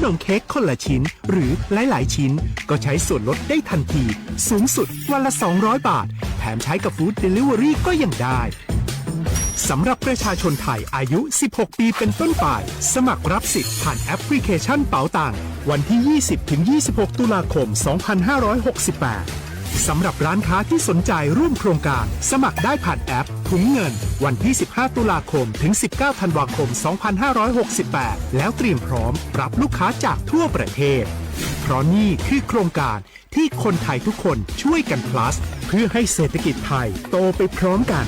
นมเค้กคนละชิ้น หรือหลายๆชิ้น ก็ใช้ส่วนลดได้ทันที สูงสุดวันละสองร้อยบาท แถมใช้กับ Food Delivery ก็ยังได้ สำหรับประชาชนไทยอายุ สิบหกปีเป็นต้นไป สมัครรับสิทธิ์ผ่านแอปพลิเคชันเป๋าตัง วันที่ ยี่สิบถึงยี่สิบหก ตุลาคม สองพันห้าร้อยหกสิบแปด สำหรับร้านค้าที่สนใจร่วมโครงการ สมัครได้ผ่านแอปถุงเงิน วันที่ สิบห้า ตุลาคม ถึง สิบเก้า ธันวาคม สองพันห้าร้อยหกสิบแปด แล้วเตรียมพร้อมรับลูกค้าจากทั่วประเทศ เพราะนี่คือโครงการที่คนไทยทุกคนช่วยกัน plus เพื่อให้เศรษฐกิจไทยโตไปพร้อมกัน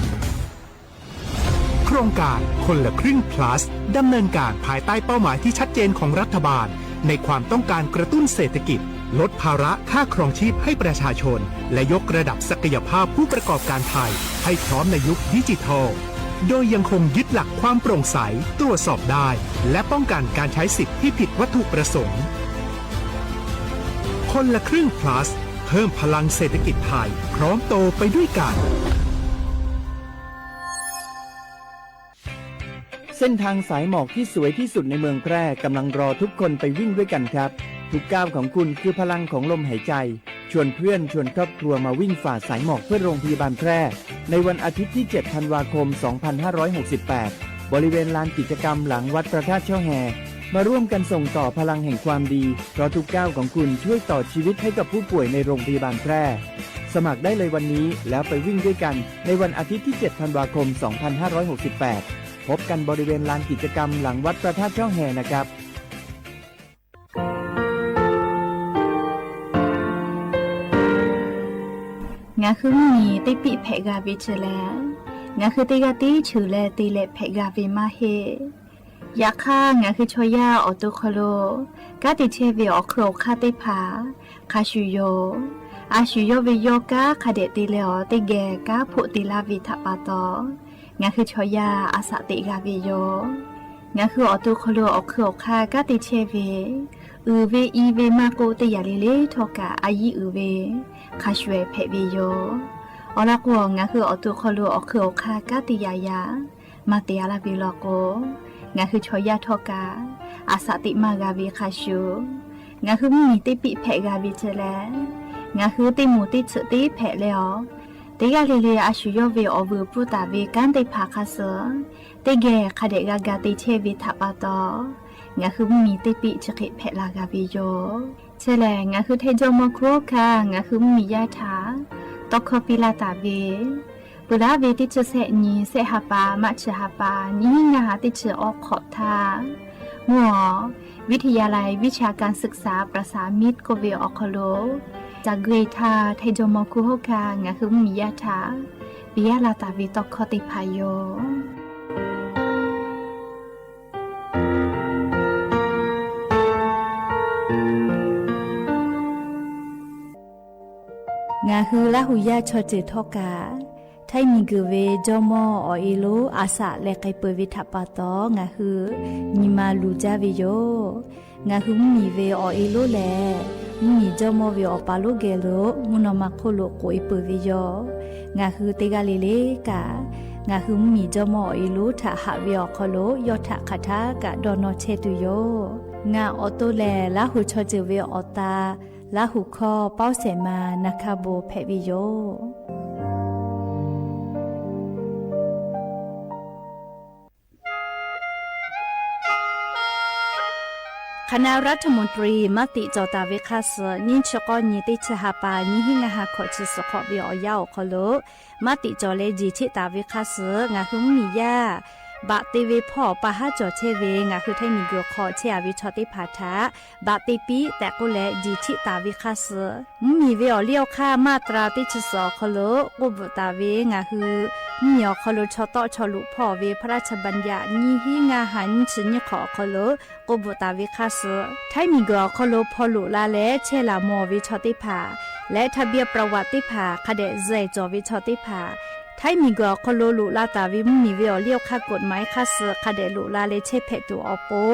โครงการคนละครึ่ง plus ดำเนินการภายใต้เป้าหมายที่ชัดเจนของรัฐบาล ในความต้องการกระตุ้นเศรษฐกิจ ลดภาระค่าครองชีพให้ประชาชน และยกระดับศักยภาพผู้ประกอบการไทย ให้พร้อมในยุคดิจิทัล โดยยังคงยึดหลักความโปร่งใส ตรวจสอบได้ และป้องกันการใช้สิทธิ์ที่ผิดวัตถุประสงค์ คนละครึ่ง plus เพิ่มพลังเศรษฐกิจไทย พร้อมโตไปด้วยกัน เส้นทางสายหมอกที่สวยที่สุดในเมืองแพร่กำลังรอทุกคนไปวิ่งด้วยกันครับ ทุกก้าวของคุณคือพลังของลมหายใจ ชวนเพื่อนชวนครอบครัวมาวิ่งฝ่าสายหมอกเพื่อโรงพยาบาลแพร่ ในวันอาทิตย์ที่ เจ็ด ธันวาคม สองพันห้าร้อยหกสิบแปด บริเวณลานกิจกรรมหลังวัดพระธาตุช่อแฮ มาร่วมกันส่งต่อพลังแห่งความดี เพราะทุกก้าวของคุณช่วยต่อชีวิตให้กับผู้ป่วยในโรงพยาบาลแพร่ สมัครได้เลยวันนี้ แล้วไปวิ่งด้วยกันในวันอาทิตย์ที่ เจ็ด ธันวาคม สองพันห้าร้อยหกสิบแปด พบกันบริเวณลานกิจกรรมหลังวัดพระธาตุช่อแฮนะครับ Ngaˬ hui mvuhˇ miˬ teˇ piˆ hpehꞈ g'a ve chi lehˬ, ngaˬ hui teˇ g'aˇ tiˉ cheuˬ leh te leh hpehꞈ g'a ve maˇ heˆ. Yaꞈ hk'aˇ, ngaˬ hui chaw yaˇ awˬ to hk'aw lo kanˉ te chehˇ ve awˬ hk'eun awˬ hk'aˇ teˇ hpaˍ hk'a shuˍ yoˬ. A shu yawˇ ve yawˇ kanˉ hk'a dehꞈ te leh awˬ teˇ geh kanˉ hpoˆ te laˇ ve htaꞈ pa taw, ngaˬ hui chaw yaˇ a shaꞈ teꞈ g'a ve yoˬ. Ngaˬ hui awˬ to hk'aw lo awˬ hk'eun awˬ hk'aˇ kanˉ te chehˇ ve, uiˍ ve i ve maˇ k'oˆ, teˇ yanˇ le le htawˇ kaꞈ a yiˇ uiˍ ve hk'a shuˍ hpehꞈ ve yoˬ. Awˬ lawn k'o, ngaˬ hui awˬ to hk'aw lo awˬ hk'eun awˬ hk'aˇ kanˉ te yaꞈ yaꞈ maˇ te a laˇ ve law k'o, ngaˬ hui chaw yaˇ htawˇ kaꞈ a shaꞈ teꞈ maˇ g'a ve hk'a shuˍ, ngaˬ hui mvuhˇ miˬ teˇ piˆ hpehꞈ g'a ve chi lehˬ, ngaˬ hui teˇ moˍ teˇ tsuhꞈ teˇ hpehꞈ leh awˬ, teˇ g'aˇ le le a shu yawˇ ve awˬ vuiˬ pfuhˇ taˍ ve kanˉ teˇ hpaˍ hk'a suh teˇ geh hk'a dehꞈ g'a ga te chehˇ ve htaꞈ pa taw, ngaˬ hui mvuhˇ miˬ teˇ piˆ chi hk'e hpehꞈ la g'a ve yoˬ. Chi lehˬ, ngaˬ hui Htaiˇ jawˇmawˇ hkunˉ hawˉ hkanˇ ngaˬ hui mvuhˇ miˬ yaˇ htaꞈ tawˇ hkawˇ piˇ laˇ taˍ ve, peuˬ laˇ ve teˇ chi sehˆ nyi, sehˆ ha pa, March ha pa, nyiˇ hinˉ ngaˇ ha teˇ chi awˬ hk'awꞈ htaˇ, mvuhˇ awˬ วิทยาลัยวิชาการศึกษาประสานมิตร k'oˆ ve awˬ hk'aw lo ca gui htaˇ, Htaiˇ jawˇmawˇ hkunˉ hawˉ hkanˇ ngaˬ hui mvuhˇ miˬ yaˇ htaꞈ piˇ laˇ taˍ ve tawˇ hkawˇ teˇ hpaˍ yoˬ. Ngaˬ hui Laˇ huˍ yaˇ chaw ceuˬ htawˇ kaꞈ, Htaiˇ miˬguiˬ ve jawˇmawˇ awˬ e lonˉ a shaꞈ leh k'ai peuˬ ve htaꞈ pa taw, ngaˬ hui nyi ma luˬ jaˇ ve yoˬ. Ngaˬ hui mvuhˇ miˬ ve awˬ e lonˉ lehˬ, mvuhˇ miˬ jawˇmawˇ ve awˬ pa lonˉ geh lo mvuhˇ naw ma hk'oˆ lo k'oꞈ e peuˬ ve yoˬ. Ngaˬ hui teˇ g'aˇ le le kaꞈ, ngaˬ hui mvuhˇ miˬ jawˇmawˇ awˬ e lonˉ htaꞈ haꞈ ve awˬ hk'aw lo yawˇ htaꞈ hk'aˬ htaˇ kaꞈ dawˇ nawˇ chehˇ tuˬ yoˬ. Ngaˬ awˬ to lehˬ, Laˇ huˍ chaw ceuˬ ve awˬ ta Laˇ huˍ hkawˇ Pawˇ Sehˍ ma Na hkaˇ bon hpehꞈ ve yoˬ. คณะรัฐมนตรี maˇ tiꞈ cawˬ taˍ ve hk'a suhˍ, nyiˇ chi k'awˇ nyi teˇ chi ha pa, nyiˇ hinˉ ngaˇ ha hkawꞈ chi suhˍ hk'awꞈ ve awˬ yanˇ awˬ hk'aw lo maˇ tiꞈ cawˬ leh jeˬ cheˆ taˍ ve hk'a suhˍ, ngaˬ hui mvuhˇ miˬ yaˇ baꞈ te ve hpawˇ awˬ pa haˉ cawˬ chehˇ ve ngaˬ hui Htaiˇ miˬguiˬ hk'aw chehˇ a ve chaw teˇ hpaˍ htaꞈ baꞈ te piˇ tehꞈ k'oˆ leh jeˬ cheˆ taˍ ve hk'a suhˍ, mvuhˇ miˬ ve awˬ liˇ awˬ hk'aˇ มาตรา teˇ chi suhˍ awˬ hk'aw lo k'oˆ bvuhꞈ taˍ ve ngaˬ hui mvuhˇ miˬ awˬ hk'aw lo chaw tawˆ chaw loꞈ hpawˇ ve พระราชบัญญัติ nyiˇ hinˉ ngaˇ ha nyiˇ chi nyiˇ hk'awꞈ awˬ hk'aw lo k'oˆ bvuhꞈ taˍ ve hk'a suhˍ, Htaiˇ miˬguiˬ awˬ hk'aw lo hpaw loꞈ la leh chehˇ laˬ mawˬ ve chaw teˇ hpaˍ leh ทะเบียนประวัติ teˇ hpaˍ hk'a dehꞈ zuhꞈ cawˬ ve chaw teˇ hpaˍ, Htaiˇ miˬguiˬ awˬ hk'aw lo loꞈ la taˍ ve mvuhˇ miˬ ve awˬ liˇ awˬ hk'aˇ กฎหมาย hk'a suhˍ hk'a dehꞈ loꞈ la leh chehˇ hpehꞈ tuˬ awˬ pon,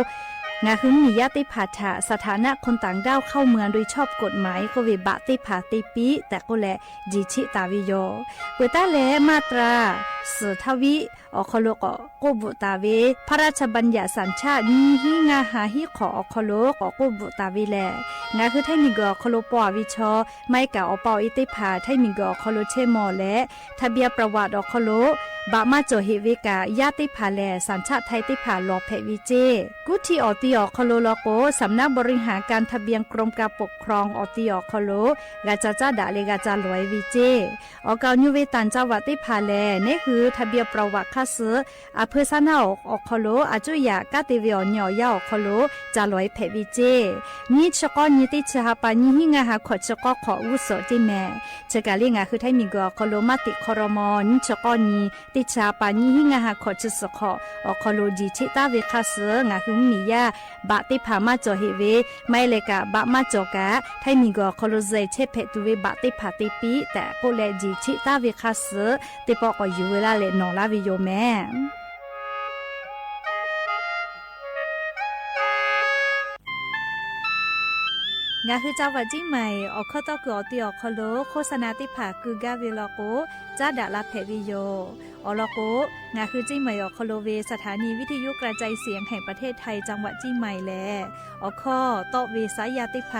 Ngaˬ hui mvuhˇmiˬ yaˇ teˇ hpaˍ htaꞈ สถานะคนต่างด้าวเข้าเมืองโดยชอบกฎหมาย k'oˆ ve baꞈ teˇ hpaˍ te piˇ tehꞈ k'oˆ leh jeˬ cheˆ taˍ ve yoˬ. Peuˬ taˉ leh maˇ tra suhˍ htaˇ viˆ awˬ hk'aw lo k'awꞈ k'oˆ bvuhꞈ taˍ ve พระราชบัญญัติสัญชาติ nyiˇ hinˉ ngaˇ ha hiˉ hk'awꞈ awˬ hk'aw lo k'awꞈ k'oˆ bvuhꞈ taˍ ve lehˬ, ngaˬ hui htaiˇ miˬguiˬ awˬ hk'aw lo paw a ve chaw, maˇ heˆ kaꞈ awˬ pa awˬ e teˇ hpaˍ htaiˇ miˬguiˬ awˬ hk'aw lo chehˇ mawˬ leh, ทะเบียนประวัติ awˬ hk'aw lo baꞈ maˇ cawˬ heꞈ ve kaꞈ, yaˇ teˇ hpaˍ lehˬ สัญชาติไทย teˇ hpaˍ lawˬ hpehꞈ ve ceˇ. Kuˉ htiˇ awˬ ti awˬ hk'aw lo law k'o, สำนักบริหารการทะเบียน กรมการปกครอง awˬ ti awˬ hk'aw lo g'a ca caˉ daꞈ leh g'a ca lawˬ e ve ceˇ. Awˬ kaˍ awˬ nyi ve ต่างจังหวัด teˇ hpaˍ lehˬ, neˉ hui ทะเบียนประวัติ hk'aˇ suh aˬ hpeu saˉ naˉ awˬ hk'aw lo a cuˇ yaꞈ kanˉ te ve awˬ nyi awˬ yanˇ awˬ hk'aw lo ca lawˬ e hpehꞈ ve ceˇ. Nyiˇ chi k'awˇ nyi teˇ chi ha pa nyiˇ hinˉ ngaˇ ha hkawꞈ chi k'awˇ hk'awꞈ g'uˇ suhˍ ceˇ mehˍ. Chi kaˬ le ngaˬ hui htaiˇ miˬguiˬ awˬ hk'aw lo maˇ teꞈ hk'aw raw maw, nyiˇ chi k'awˇ nyi teˇ chi ha pa nyiˇ hinˉ ngaˇ ha hkawꞈ chi suhˍ hk'awꞈ awˬ hk'aw lo jeˬ cheˆ taˉ ve hk'aˇ suh ngaˬ hui mvuhˇmiˬ yaˇ baꞈ teˇ hpaˍ maˇ cawˬ heꞈ ve, maˇ heˆ leh kaꞈ baꞈ maˇ cawˬ kaꞈ htaiˇ miˬguiˬ awˬ hk'aw lo zuhꞈ chehˇ hpehꞈ tuˬ ve baꞈ teˇ hpaˍ te piˇ tehꞈ k'oˆ leh jeˬ cheˆ taˉ ve hk'aˇ suh teˇ pawˆ k'awꞈ yuˬ ve laˇ leh nawˬ laˇ ve yoˬ mehˍ. Ngaˬ hui จังหวัดเชียงใหม่ awˬ hkawˇ tawˇ kuiˬ awˬ ti awˬ hk'aw lo โฆษณา teˇ hpaˍ keu gaˇ ve law k'o, caˉ daꞈ la hpehꞈ ve yoˬ. Awˬ lawn k'o, ngaˬ hui เชียงใหม่ awˬ hk'aw lo ve สถานีวิทยุกระจายเสียงแห่งประเทศไทย จังหวัดเชียงใหม่ lehˬ, awˬ hkawˇ tawˆ ve saˉ yaˇ teˇ hpaˍ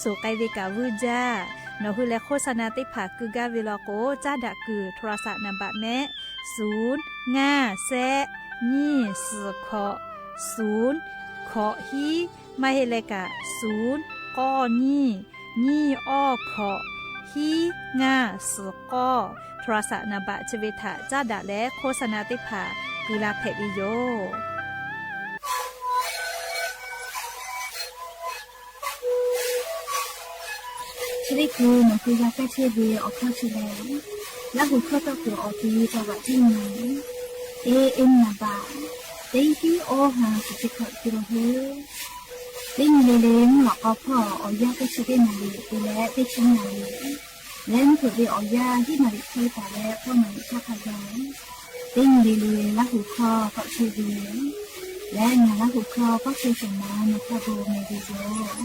suhˍ k'ai ve kaꞈ vuiˇ jaˇ. Nawˬ hui leh โฆษณา teˇ hpaˍ keu gaˇ ve law k'o, caˉ daꞈ kuiˬ โทรศัพท์ naˍ baꞈ mehˆ suhˍ ngaˇ shehˆ nyiˇ suhˍ hkawꞈ suhˍ hkawꞈ hiˉ, maˇ heˆ leh kaꞈ suhˍ k'awˇ nyiˇ nyiˇ awˇ hkawꞈ hiˉ ngaˇ suhˍ k'awˇ โทรศัพท์ naˍ baꞈ chi ve htaꞈ caˉ daꞈ leh โฆษณา teˇ hpaˍ keu la hpehꞈ ve yoˬ. Chi teˇ hkui nawˬ hui g'a kaˇ chehˇ ve awˬ hkawˇ chi lehˬ, Laˇ huˍ hkawˇ tawˇ kuiˬ awˬ ti จังหวัดเชียงใหม่ A M naˍ baꞈ teˇ hinˉ awˇ ha suhˍ chi hkawꞈ keu la ve. Teˇ nyi le le mvuhˇ lawꞈ k'aw hpawˇ awˬ yanˇ teˇ chi teˇ naˍ riˍ te leh teˇ chi naˍ riˍ, leh mvuhˇ hpeuꞈ ve awˬ yanˇ hiˉ naˍ riˍ hk'e taˍ leh k'awˇ naˍ riˍ htaˇ hk'a gaˬ, teˇ nyi le le Laˇ huˍ hkawˇ tawˆ chehˇ ve leh ngaˬ Laˇ huˍ hkawˇ kawˇ chehˇ shehˍ ma nawˬ hk'a gu meh ve yoˬ.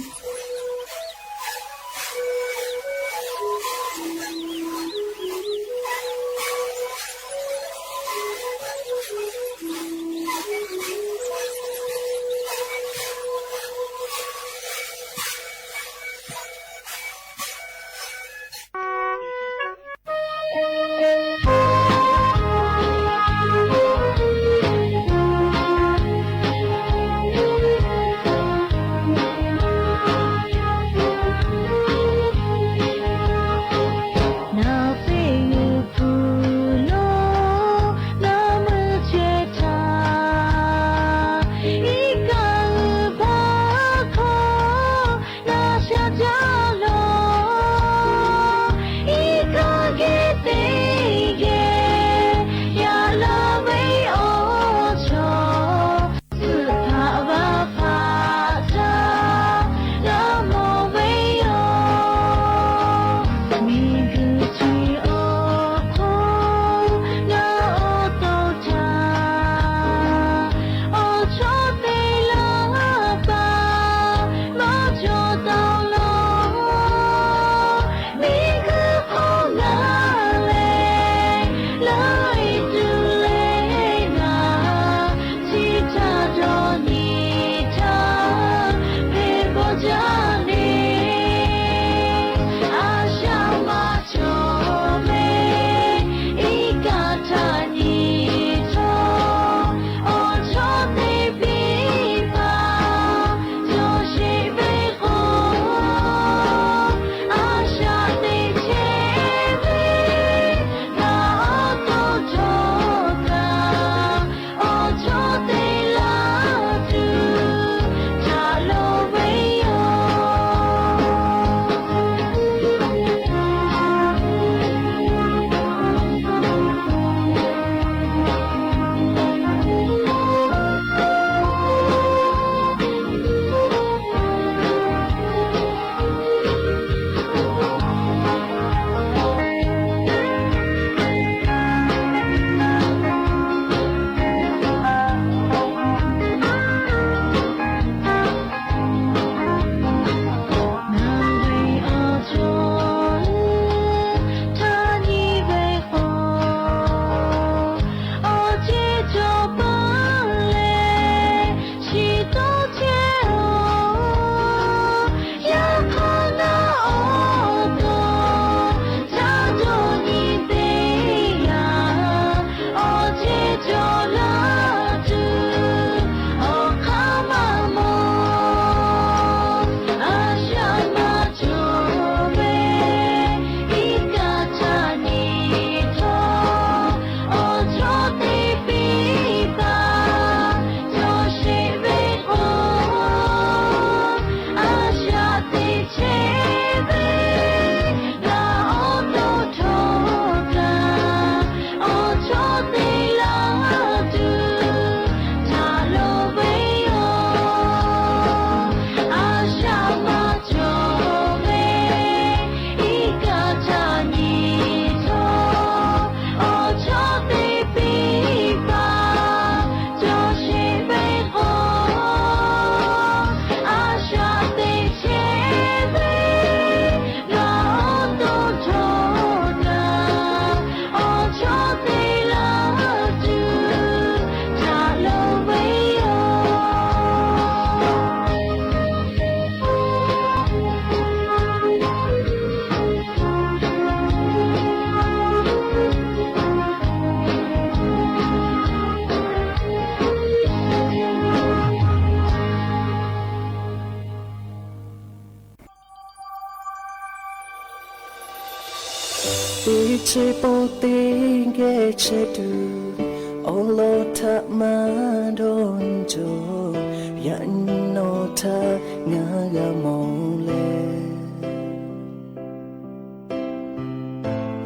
Teˇ chehˇ pawˆ teˇ geh chehˇ tuˬ, awˬ lawn htaꞈ maˇ dawˇ cawˬ. Yaꞈ nyi nawˬ htaꞈ ngaˬ g'a mawˬ leh,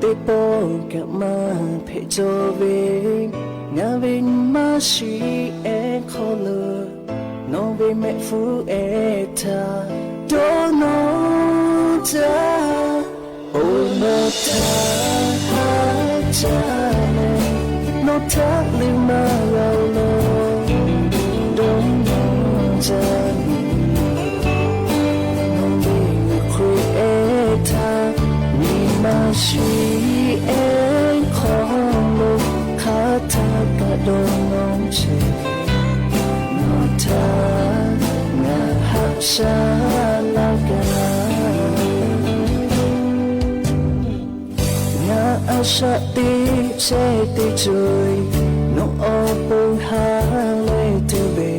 teˇ pawˆ kaꞈ maˇ hpehꞈ cawˇ ve, ngaˬ ve nyi ma shiˍ ehˉ hk'aw lo, nawˬ ve mehˆ hpfuhˇ ehˉ htaꞈ dawˇ nawˇ jaˇ. Oˬ, nawˬ htaꞈ haꞈ jaˇ leh, nawˬ htaꞈ leuˆ maˇ g'a law dawˇ nawˇ jaˇ. Nawˬ ve ngaˬ hk'oˆ ehˉ htaꞈ nyi ma shiˍ ehˉ hk'aw lo hk'a htaˇ kaꞈ dawˇ nawˇ chehˇ. Nawˬ htaꞈ ngaˬ haꞈ shaˉ laˇ gaˇ. Ngaˬ a shaꞈ teˇ chehˇ teˇ ceuˬ, nawˬ awˬ pon ha leh tuˬ ve,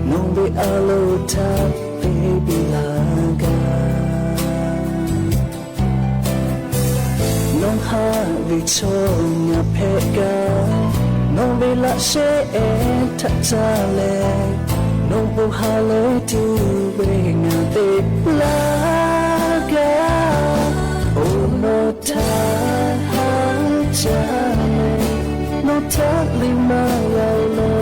nawˬ ve a loˍ htaꞈ te piˇ laˇ gaˇ. Nawˬ haꞈ ve chaw ngaˬ hpehꞈ gaˇ, nawˬ ve laꞈ shehˆ ehˉ htaꞈ caˇ leh, nawˬ bon ha leh tuˬ ve ngaˬ te laˇ gaˇ. Oˬ, nawˬ htaꞈ haꞈ jaˇ leh, nawˬ htaꞈ leuˆ maˇ g'a law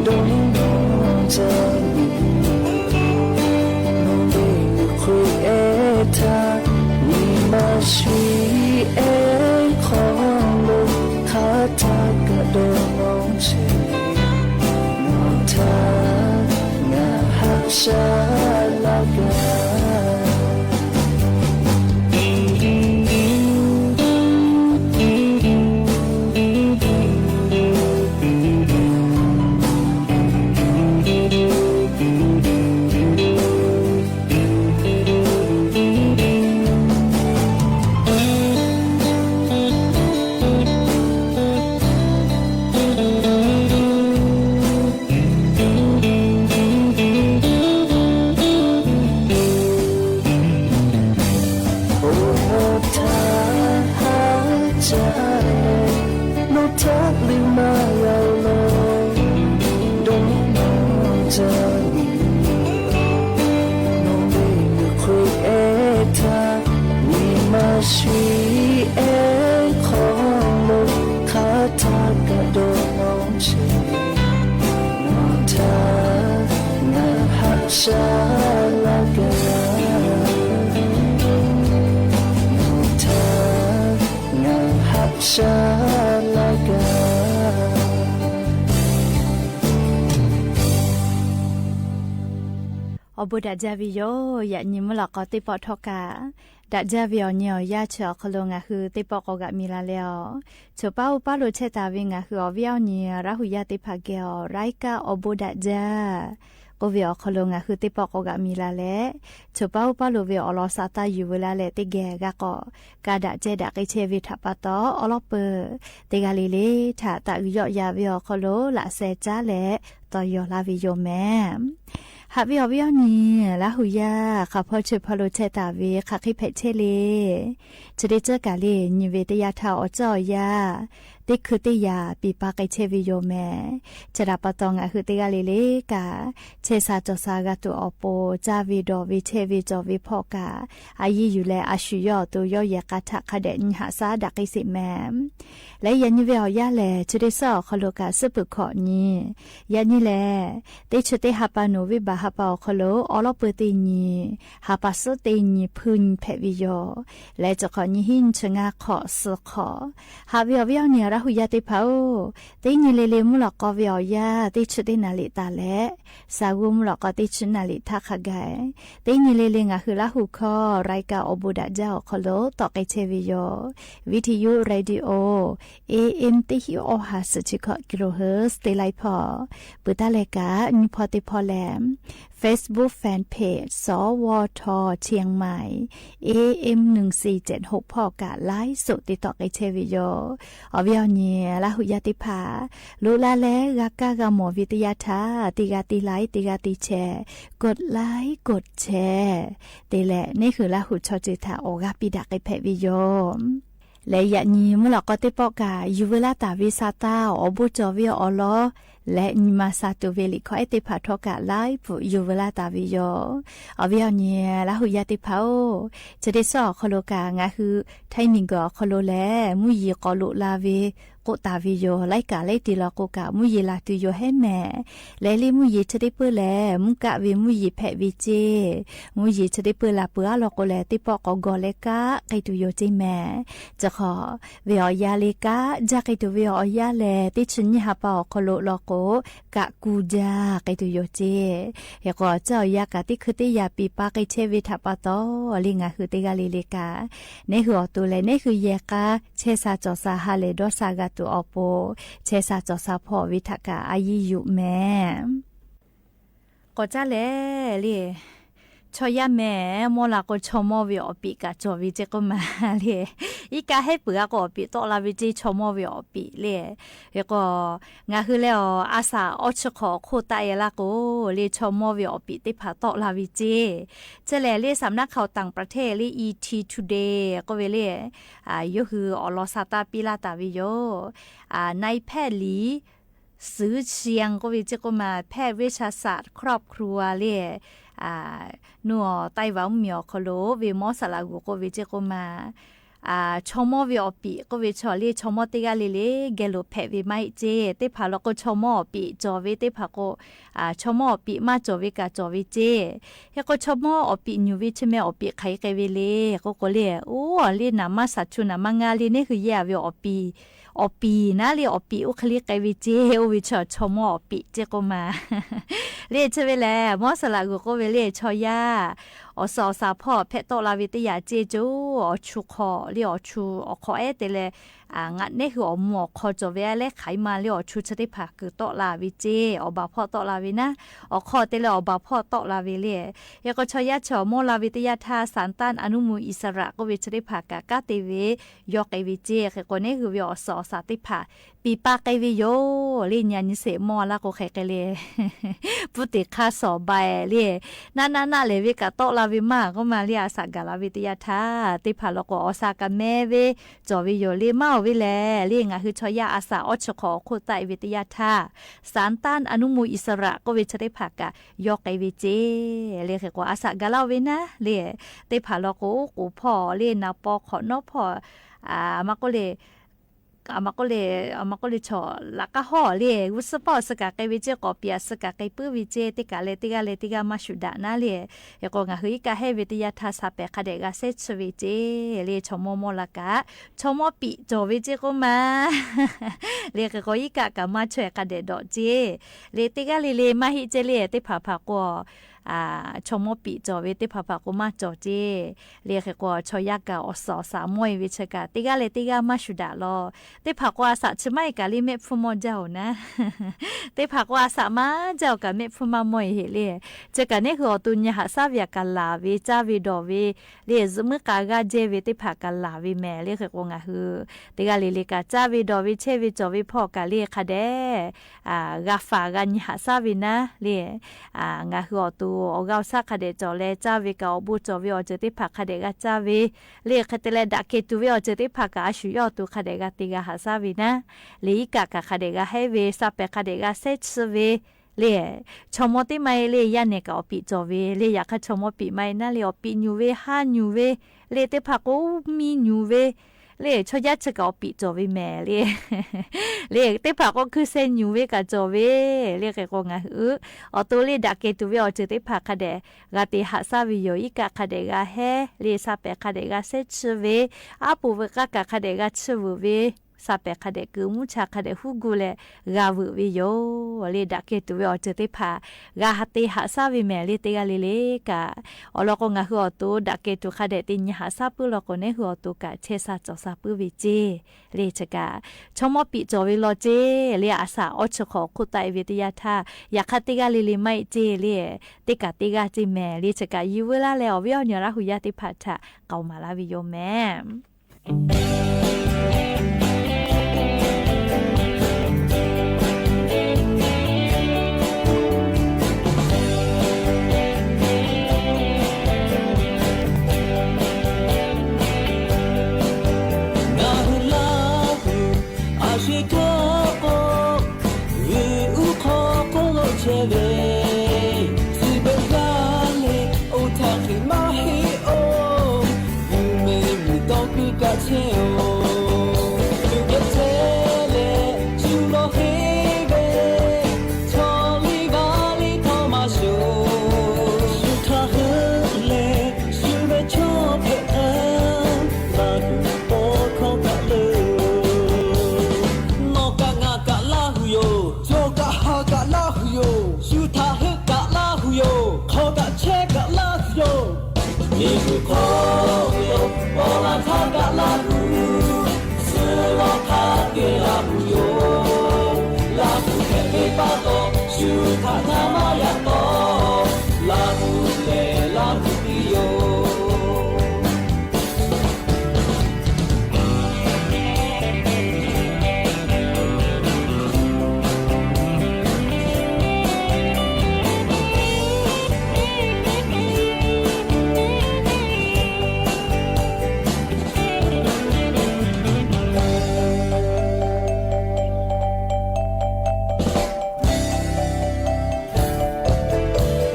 dawˇ nawˇ jaˇ. Nawˬ ve ngaˬ hk'oˆ ehˉ htaꞈ nyi ma shiˍ ehˉ hk'aw lo hk'a htaˇ kaꞈ dawˇ nawˇ chehˇ. Nawˬ htaꞈ ngaˬ haꞈ shaˉ laˇ gaˇ. Oˬ, nawˬ htaꞈ haꞈ jaˇ leh, nawˬ htaꞈ leuˆ maˇ g'a law dawˇ nawˇ jaˇ. Nawˬ ve ngaˬ hk'oˆ ehˉ htaꞈ nyi ma shiˍ ehˉ hk'aw lo hk'a htaˇ kaꞈ dawˇ nawˇ chehˇ. Nawˬ htaꞈ ngaˬ haꞈ shaˉ laˇ gaˇ. Nawˬ htaꞈ ngaˬ haꞈ shaˉ laˇ gaˇ. Awˬ bon daꞈ jaˇ ve yoˬ. Yaꞈ nyi mvuhˇ lawꞈ k'aw teˇ pawˆ htawˇ kaꞈ, daꞈ jaˇ ve awˬ nyi awˬ yanˇ chi awˬ hk'aw lo ngaˬ hui teˇ pawˆ k'awꞈ g'aꞈ mi la leh a, choˬ paˉ uˉ paˉ lo chehˇ taˍ ve ngaˬ hui awˬ viˉ awˬ nyi Laˇ huˍ yaˇ teˇ hpaˍ geh awˬ รายการ awˬ bon daꞈ jaˇ k'oˆ ve awˬ hk'aw lo ngaˬ hui teˇ pawˆ k'awꞈ g'aꞈ mi la leh, choˬ paˉ uˉ paˉ lo ve awˬ lawn sha taˇ yuˬ veu laˇ leh teˇ geh g'a k'awꞈ ka daꞈ ceh daꞈ k'ai chehˇ ve htaꞈ pa taw, awˬ lawn peuˬ teˇ g'aˇ le le htaꞈ taꞈ g'uiˬ yawˆ ya ve awˬ hk'aw lo laꞈ sheh caˉ leh tawˍ yaw laˇ ve yoˬ mehˍ. Haꞈ ve awˬ viˉ awˬ nyi Laˇ huˍ yaˇ hk'aˬ hpawˇ chi hpawˇ lo chehˇ taˍ ve hk'aˬ hk'e hpehꞈ chehˇ le. Chi teˇ ceuˬ kaꞈ le nyi ve teˇ yanˇ htaˇ awˬ ceuˬ awˬ yanˇ teˇ hkui teˇ yaꞈ piˍ pa k'ai chehˇ ve yoˬ mehˍ. Chi htaꞈ pa taw ngaˬ hui teˇ g'aˇ le le kaꞈ, chehˇ sha cawˬ sha g'a tuˬ awˬ pon caˇ ve dawˬ ve chehˇ ve cawˬ ve hpawˇ kaꞈ, a yiˇ yuˬ leh a shu yawˇ awˬ to yawˇ yehˬ k'a htaꞈ hk'a dehꞈ nyi haꞈ shaˉ daꞈ k'ai sheˍ mehˍ. Leh yaꞈ nyi ve awˬ yanˇ lehˬ, chi teˇ suhˉ awˬ hk'aw lo kaꞈ suhˉ peuˬ hkawꞈ nyi. Yaꞈ nyi lehˬ, teˇ chi teˇ ha pa nawˬ viˇ baˬ ha pa awˬ hk'aw lo awˬ lawn peuˬ teˇ nyi, ha pa suhˉ teˇ nyi hpuˇ nyi hpehꞈ ve yoˬ. Leh chi hk'awꞈ nyi hiˉ nyi chi ngaˇ hk'awꞈ suh hk'awꞈ, haꞈ ve awˬ viˉ awˬ nyi Laˇ huˍ yaˇ teˇ hpaˍ-oˬ, teˇ nyi le le mvuhˇ lawꞈ k'aw ve awˬ yanˇ teˇ chi teˇ naˍ liꞈ taˍ leh, shaˍ g'uˇ mvuhˇ lawꞈ k'aw teˇ chi naˍ liꞈ htaˇ hk'a gaˬ, teˇ nyi le le ngaˬ hui Laˇ huˍ hkawˇ รายการ awˬ bon daꞈ jaˇ awˬ hk'aw lo tawˆ k'ai chehˇ ve yoˬ. Viˇ hti yuˇ radio, A M teˇ hiˉ awˬ ha suhˍ chi hkawꞈ kilohertz teˇ laiˉ hpawˇ, peuˬ taˇ leh kaꞈ nyi hpawˇ teˇ hpawˇ lehˬ, Facebook Fanpage สวท เชียงใหม่ เอเอ็ม หนึ่งสี่เจ็ดหก hpawˇ kaꞈ ไลฟ์สด te tawˆ k'ai chehˇ ve yoˬ. Awˬ viˉ awˬ nyi Laˇhuˍ yaˇ teˇ hpaˍ, loꞈ la leh g'a kaˇ g'a mawˬ ve teˇ yanˇ htaˇ, teˇ g'aˇ teˇ like, teˇ g'aˇ teˇ share, กดไลค์ กดแชร์ te leh neˇ hui Laˇhuˍ chaw ceuˬ htaꞈ awˬ g'aˇ piˇ daꞈ k'ai hpehꞈ ve yoˬ. Leh yaꞈ nyi mvuhˇ lawꞈ k'aw teˇ pawˆ kaꞈ yuˬ veu laˇ taˍ ve sa taˇ, awˬ bon cawˬ ve awˬ lawn leh nyi ma sa tuˬ ve liꞈ hkawˇ ehˉ teˇ hpaˍ htawˇ kaꞈ ไลฟ์ peuˬ yuˬ veu laˇ taˍ ve yoˬ. Awˬ viˉ awˬ nyi Laˇhuˍ yaˇ teˇ hpaˍ-oˬ, chi teˇ suhˉ awˬ hk'aw lo kaꞈ ngaˬ hui Htaiˇ miˬguiˬ awˬ hk'aw lo lehˬ mvuhˇ yeˬ k'awꞈ loꞈ la ve k'oˆ taˍ ve yoˬ. Laiˉ kaꞈ laiˉ te law k'o kaꞈ mvuhˇ yeˬ laˬ tuˬ yoˬ hehˉ mehˍ. Leh leˇ mvuhˇ yeˬ chi teˇ peuˇ lehˬ, mvuhˇ kaˆ ve mvuhˇ yeˬ hpehꞈ ve ceˇ. Mvuhˇ yeˬ chi teˇ peuˇ laˬ peuˬ aˉ law k'o lehˬ, teˇ pawˆ k'awꞈ gawˬ leh kaˆ k'ai tuˬ yoˬ ceˇ mehˍ. Chi hk'awꞈ ve awˬ yanˇ le kaˆ jaˇ k'ai tuˬ ve awˬ yanˇ lehˬ, teˇ chi nyiˇ ha pa awˬ hk'aw lo law k'o, kaˆ kuˇ jaˇ k'ai tuˬ yoˬ ceˇ. Hk'e k'o, chi awˬ yanˇ kaꞈ teˇ hkui teˇ yanˇ piˍ pa k'ai chehˇ ve htaꞈ pa taw, leˇ ngaˬ hui teˇ g'aˇ le le kaꞈ, neˇ hui awˬ to leh neˇ hui yehˬ k'a chehˇ sha cawˬ sha ha lehˬ dawˇ sha g'a tuˬ awˬ pon, chehˇ sha cawˬ sha hpawˇ ve htaꞈ kaꞈ a yiˇ yuˬ mehˍ. K'awꞈ caˇ leh le, chaw yaˇ mehˍ mawˇ la k'o, chaw mawˇ ve awˬ piˍ kaꞈ cawˬ ve ceˇ k'oˆ ma le. Iˉ kaˆ hehˉ peuˬ g'a k'o, awˬ piˍ tawˆ la ve ceˇ, chaw mawˇ ve awˬ piˍ le. Hk'e k'o, ngaˬ hui leh awˬ a shaꞈ awˇ chi hk'awꞈ awˬ hk'oˆ taˆ e laˇ k'o, le chaw mawˇ ve awˬ piˍ teˇ hpaˍ tawˆ la ve ceˇ. Chi lehˬ, le สำนักข่าวต่างประเทศ le ET Today k'oˆ ve le, yawˇ hui awˬ lawn sa taˇ piˇ laˇ taˍ ve yoˬ. Nai hpehˇ liˍ suhˍ shiˍ k'oˆ ve ceˇ k'oˆ ma, แพทย์เวชศาสตร์ครอบครัว le, nuˇ awˬ ไต้หวัน mvuhˇmiˬ awˬ hk'aw lo ve mawˇ saˍ laꞈ g'uˬ k'oˆ ve ceˇ k'oˆ ma, chaw mawˇ ve awˬ piˍ k'oˆ ve chaw le, chaw mawˇ teˇ g'aˇ le le geh lo hpehꞈ ve maˇ heˆ ceˇ. Teˇ hpaˍ law k'o, chaw mawˇ awˬ piˍ cawˬ ve, teˇ hpaˍ k'o, chaw mawˇ awˬ piˍ maˇ cawˬ ve kaꞈ cawˬ ve ceˇ. Hk'e k'o, chaw mawˇ awˬ piˍ nyuˬ ve chi meh awˬ piˍ hk'aˬ hk'e ve le k'oˆ k'o le, oˇ le naˍ maˇ shaˍ chu naˍ maˇ ngaˇ le, neˇ hui yehˬ a ve awˬ piˍ, awˬ piˍ naˉ le awˬ piˍ oˇ hk'e le k'ai ve ceˇ. Oˇ ve chaw, chaw mawˇ awˬ piˍ ceˇ k'oˆ ma. Le chi ve lehˬ, mawˇ saˍ laꞈ g'uˬ k'oˆ ve le, chaw yaˇ awˬ suhˍ awˬ shaˍ hpawˇ hpehꞈ tawˆ la ve teˇ yanˇ ceˇ coˬ, awˬ chu hk'aw le, awˬ chu awˬ hk'aw ehˉ te leh, ngaˬ neˇ hui awˬ mvuh awˬ hk'aw cawˬ ve a lehˉ hk'aˬ ma le, awˬ chu chi teˇ hpaˍ kuiˬ tawˆ la ve ceˇ. Awˬ baˬ hpawˇ tawˆ la ve naˉ, awˬ hk'aw te leh awˬ baˬ hpawˇ tawˆ la ve le. Hk'e k'o, chaw yaˇ chi awˬ mawˇ la ve teˇ yanˇ htaˇ, สารต้านอนุมูลอิสระ k'oˆ ve chi teˇ hpaˍ kaꞈ kanˉ te ve yawˇ k'ai ve ceˇ. Hk'e k'o, neˇ hui ve awˬ suhˍ awˬ shaˍ teˇ hpaˍ piˍ pa k'ai ve yoˬ. Le nyi a nyi sheˍ mawˇ laˇ k'o hk'aˬ hk'e le, puˇ teˍ hk'aˇ suhˍ awˬ ba e le, naˆ naˆ naˆ lehˬ ve kaꞈ tawˆ la ve maˇ k'oˆ ma le, a shaꞈ gaˬ la ve teˇ yanˇ htaˇ, teˇ hpaˍ law k'o awˬ sha kaꞈ meh ve cawˬ ve yoˬ le. Maˇ oˬ ve lehˬ, le ngaˬ hui chaw yaˇ a shaꞈ awˇ chi hk'awꞈ awˬ hk'oˆ taˆ e ve teˇ yanˇ htaˇ, สารต้านอนุมูลอิสระ k'oˆ ve chi teˇ hpaˍ kaꞈ yawˇ k'ai ve ceˇ. Le hk'e k'o, a shaꞈ gaˬ laˇ oˬ ve naˉ le, teˇ hpaˍ law k'o, oˉ k'oˍ hpawˇ le, naˍ paw hk'awꞈ nawˉ hpawˇ, a maˇ k'oˆ le, a maˇ k'oˆ le, a maˇ k'oˆ le, chaw laꞈ k'aˉ hawˇ le, g'uˇ suhˉ paˇ awˬ suh kaꞈ k'ai ve ceˇ, k'awꞈ piˍ a suh kaꞈ k'ai puiˉ ve ceˇ, teˇ kaꞈ leh teˇ g'aˇ leh teˇ g'aˇ maˇ shuˍ daꞈ naˉ le. Hk'e k'o, ngaˬ hui iˉ kaˆ hehˉ ve teˇ yanˇ htaˇ, sa pehˍ hk'a dehꞈ g'a shehˉ chi ve ceˇ. Le chaw mawˇ mawˇ la kaꞈ, chaw mawˇ piˍ cawˬ ve ceˇ k'oˆ ma. Le hk'e k'o, iˉ kaˆ kaꞈ maˇ chaweh hk'a dehꞈ dawꞈ ceˇ. Le teˇ g'aˇ le le maˇ heˆ ceˇ le, teˇ hpaˍ hpaˍ k'o, chaw mawˇ piˍ cawˬ ve, teˇ hpaˍ hpaˍ k'o maˇ cawˬ ceˇ. Le hk'e k'o, chaw yaˇ kaꞈ awˬ suhˍ awˬ shaˍ mawˇ e ve chi kaꞈ, teˇ g'aˇ leh teˇ g'aˇ maˇ shuˍ daꞈ law. Teˇ hpaˍ k'o a shaꞈ chi maˇ e kaꞈ le mehˆ hpfuhˇ mawˇ jaˇ oˬ naˉ. Teˇ hpaˍ k'o a shaꞈ maˇ jaˇ oˬ kaꞈ mehˆ hpfuhˇ maˇ mawˇ e heꞈ le. Chi kaꞈ neˇ hui awˬ to nyi haꞈ shaˉ ve aꞈ kaꞈ laˬ ve, caˇ ve dawˬ ve, le zuhꞈ muiˉ k'a g'aˇ jehˇ ve teˇ hpaˍ kaꞈ laˬ ve mehˍ. Le hk'e k'o, ngaˬ hui teˇ g'aˇ le le kaꞈ caˇ ve dawˬ ve, chehˇ ve cawˬ ve hpawˇ kaꞈ le hk'a dehꞈ g'a faˍ g'a nyi haꞈ shaˉ ve naˉ le. Ngaˬ hui awˬ to awˬ g'aˇ awˬ shaˉ hk'a dehꞈ cawˬ leh, caˇ ve kaꞈ awˬ bon cawˬ ve awˬ ceuˬ teˇ hpaˍ hk'a dehꞈ g'a caˇ ve, le hk'e te leh daꞈ kehˬ tuˬ ve awˬ ceuˬ teˇ hpaˍ kaꞈ a shu yawˇ awˬ to hk'a dehꞈ g'a te g'a haꞈ shaˉ ve naˉ, le iˉ kaˆ kaꞈ hk'a dehꞈ g'a hehˉ ve, sa pehˍ hk'a dehꞈ g'a shehˉ chi ve, le chaw mawˇ teˇ maˇ e le yaˇ nehˬ kaꞈ awˬ piˍ cawˬ ve, le yaꞈ hk'aˇ chaw mawˇ piˍ maˇ e naˉ le awˬ piˍ nyuˬ ve, ha nyuˬ ve, le teˇ hpaˍ k'o miˇ nyuˬ ve, le chaw yaˇ chi kaꞈ awˬ piˍ cawˬ ve mehˍ le. Le teˇ hpaˍ k'o hkui sheh nyuˬ ve kaꞈ cawˬ ve. Le hk'e k'o ngaˬ hui awˬ to le daꞈ kehˬ tuˬ ve awˬ ceuˬ teˇ hpaˍ hk'a dehꞈ g'a te haꞈ shaˉ ve yoˬ. Iˉ kaˆ hk'a dehꞈ g'a hehˉ le, sa pehˍ hk'a dehꞈ g'a shehˉ chi ve, aˉ poꞈ veuꞈ k'aˇ kaꞈ hk'a dehꞈ g'a chi veuꞈ ve Sha pehˍ hk'a dehꞈ kuiˬ, mvuhˇ cha hk'a dehꞈ huˉ gu leh g'a veuꞈ ve yoˬ le. Daꞈ kehˬ tuˬ ve awˬ ceuˬ teˇ hpaˍ g'a ha te haꞈ shaˉ ve mehˍ le. Teˇ g'aˇ le le kaꞈ, awˬ lawn k'o, ngaˬ hui awˬ to daꞈ kehˬ tuˬ hk'a dehꞈ te nyi haꞈ shaˉ puiˉ law k'o, neˉ hui awˬ to kaꞈ chehˇ sha cawˬ sha puiˉ ve ceˇ le. Chi kaꞈ, chaw mawˇ piꞈ cawˬ ve law ceˇ le. A shaꞈ awˇ chi hk'awꞈ hk'oˆ taˆ e ve teˇ yanˇ htaˇ, yaꞈ hk'aˇ teˇ g'aˇ le le maˇ heˆ ceˇ le. Teˇ kaꞈ teˇ g'aˇ ceˇ mehˍ le. Chi kaꞈ, yehˬ veu laˇ leh awˬ viˉ awˬ nyi Laˇ hu yaˇ teˇ hpaˍ htaꞈ k'aoˍ maˍ laˇ ve yoˬ mehˍ. Ngaˬ hui Laˇ hu a shu htawˇ k'o, uiˍ uˉ hk'aw k'oˆ lo chehˇ ve, suh beuꞈ g'aˇ leh oˇ htaˇ hk'e maˇ heˆ-oˬ, yuˬ mehˍ miˬ tawˇ kuiˬ kaꞈ chehˇ-oˬ. Shu geh chehˇ leh shu lawˬ henˇ ve, chaw liˇ vaˇ liˇ htawˇ maˇ shoˍ. Shu htaꞈ heuˆ leh shu ve chaw hpehꞈ htaˇ, Laˇ hu tawˇ hkawˇ kaꞈ leuˬ. Nawˬ kaꞈ ngaˬ kaꞈ Laˇ hu yoˬ. Cawˬ kaꞈ ha kaꞈ Laˇ hu yoˬ. Shu htaꞈ heuˆ kaꞈ Laˇ hu yoˬ. Hk'aw kaꞈ chehˇ kaꞈ Laˇ hu yoˬ. Miˬ guiˬ hk'oˆ lo paw la htaˇ kaꞈ Laˇ hu, suh lawˬ hk'a te Laˇ hu yoˬ. Laˇ hu hpehꞈ ve pa taw, shu htaꞈ na maˇ yaꞈ taw, Laˇ hu lehˬ Laˇ hu piˇ yoˬ.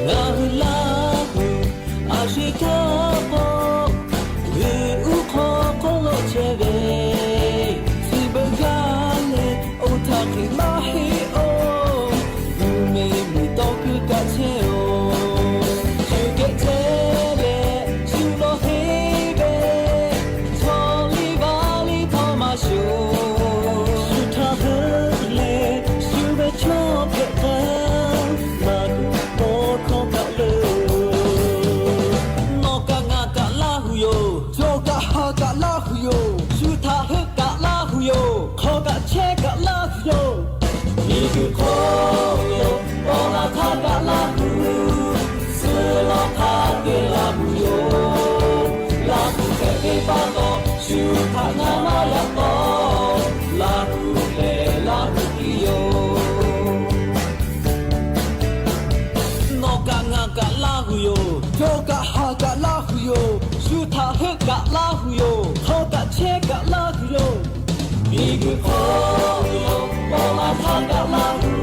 Ngaˬ hui Laˇ hu a shu htawˇ k'o, uiˍ uˉ hk'aw k'oˆ lo chehˇ ve, suh beuꞈ g'aˇ leh oˇ htaˇ hk'e maˇ heˆ-oˬ, yuˬ mehˍ miˬ tawˇ kuiˬ kaꞈ chehˇ-oˬ. Shu geh chehˇ leh shu lawˬ henˇ ve, chaw liˇ vaˇ liˇ htawˇ maˇ shoˍ. Shu htaꞈ heuˆ leh shu ve chaw hpehꞈ htaˇ, Laˇ hu tawˇ hkawˇ kaꞈ leuˬ. Nawˬ kaꞈ ngaˬ kaꞈ Laˇ hu yoˬ. Cawˬ kaꞈ ha kaꞈ Laˇ hu yoˬ. Shu htaꞈ heuˆ kaꞈ Laˇ hu yoˬ. Hk'aw kaꞈ chehˇ kaꞈ Laˇ hu yoˬ. Miˬ guiˬ hk'oˆ lo paw la htaˇ kaꞈ Laˇ hu, suh lawˬ hk'a te Laˇ hu yoˬ. Laˇ hu hpehꞈ ve pa taw, shu htaꞈ na maˇ yaꞈ taw, Laˇ hu lehˬ Laˇ hu piˇ yoˬ. Nawˬ kaꞈ ngaˬ kaꞈ Laˇ hu yoˬ. Cawˬ kaꞈ ha kaꞈ Laˇ hu yoˬ. Shu htaꞈ heuˆ kaꞈ Laˇ hu yoˬ. Hk'aw kaꞈ chehˇ kaꞈ Laˇ hu yoˬ. Miˬ guiˬ hk'oˆ lo paw la htaˇ kaꞈ Laˇ hu,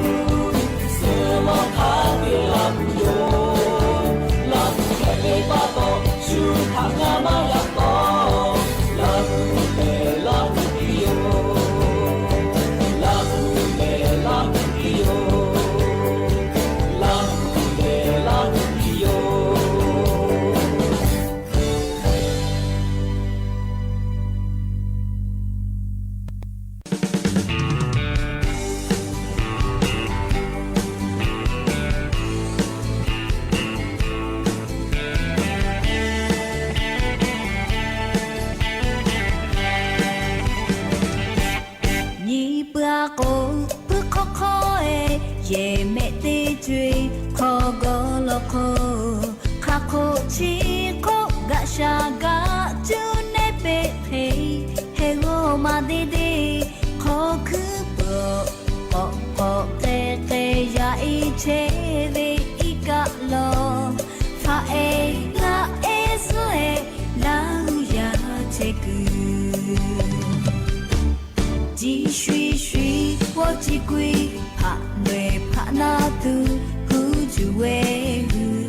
suh lawˬ hk'a te Laˇ hu yoˬ. Laˇ hu hpehꞈ ve pa taw, shu htaꞈ na maˇ yaꞈ taw, Laˇ hu lehˬ Laˇ hu piˇ yoˬ. Laˇ hu lehˬ Laˇ hu piˇ yoˬ. Laˇ hu lehˬ Laˇ hu piˇ yoˬ. Nyi peuˬ a k'o, puiˉ hk'awˇ hk'awˇ-e, yehˬ mehˆ teˇ co-e hk'aw gawˇ law hk'oˆ, hk'aˬ hk'oˆ chi hk'oˆ gaꞈ sha gaꞈ cuˇ nehˉ peˆ hk'e, heh g'awˇ maˇ deˇ deˇ hk'aw hkuiˉ peuˬ, k'awꞈ k'awꞈ k'ai k'ai yaꞈ e chehˇ ve iˉ kaˆ lawˬ, htaꞈ e ngaˆ e suhˉ e Laˇ hu yaˇ chehˇ kuiˬ. Jiˇ shuiˍ shuiˍ g'awˇ chi kuiˬ hpaꞈ lawehˬ hpaꞈ naˇ tuˬ huˉ juˬ ve hui,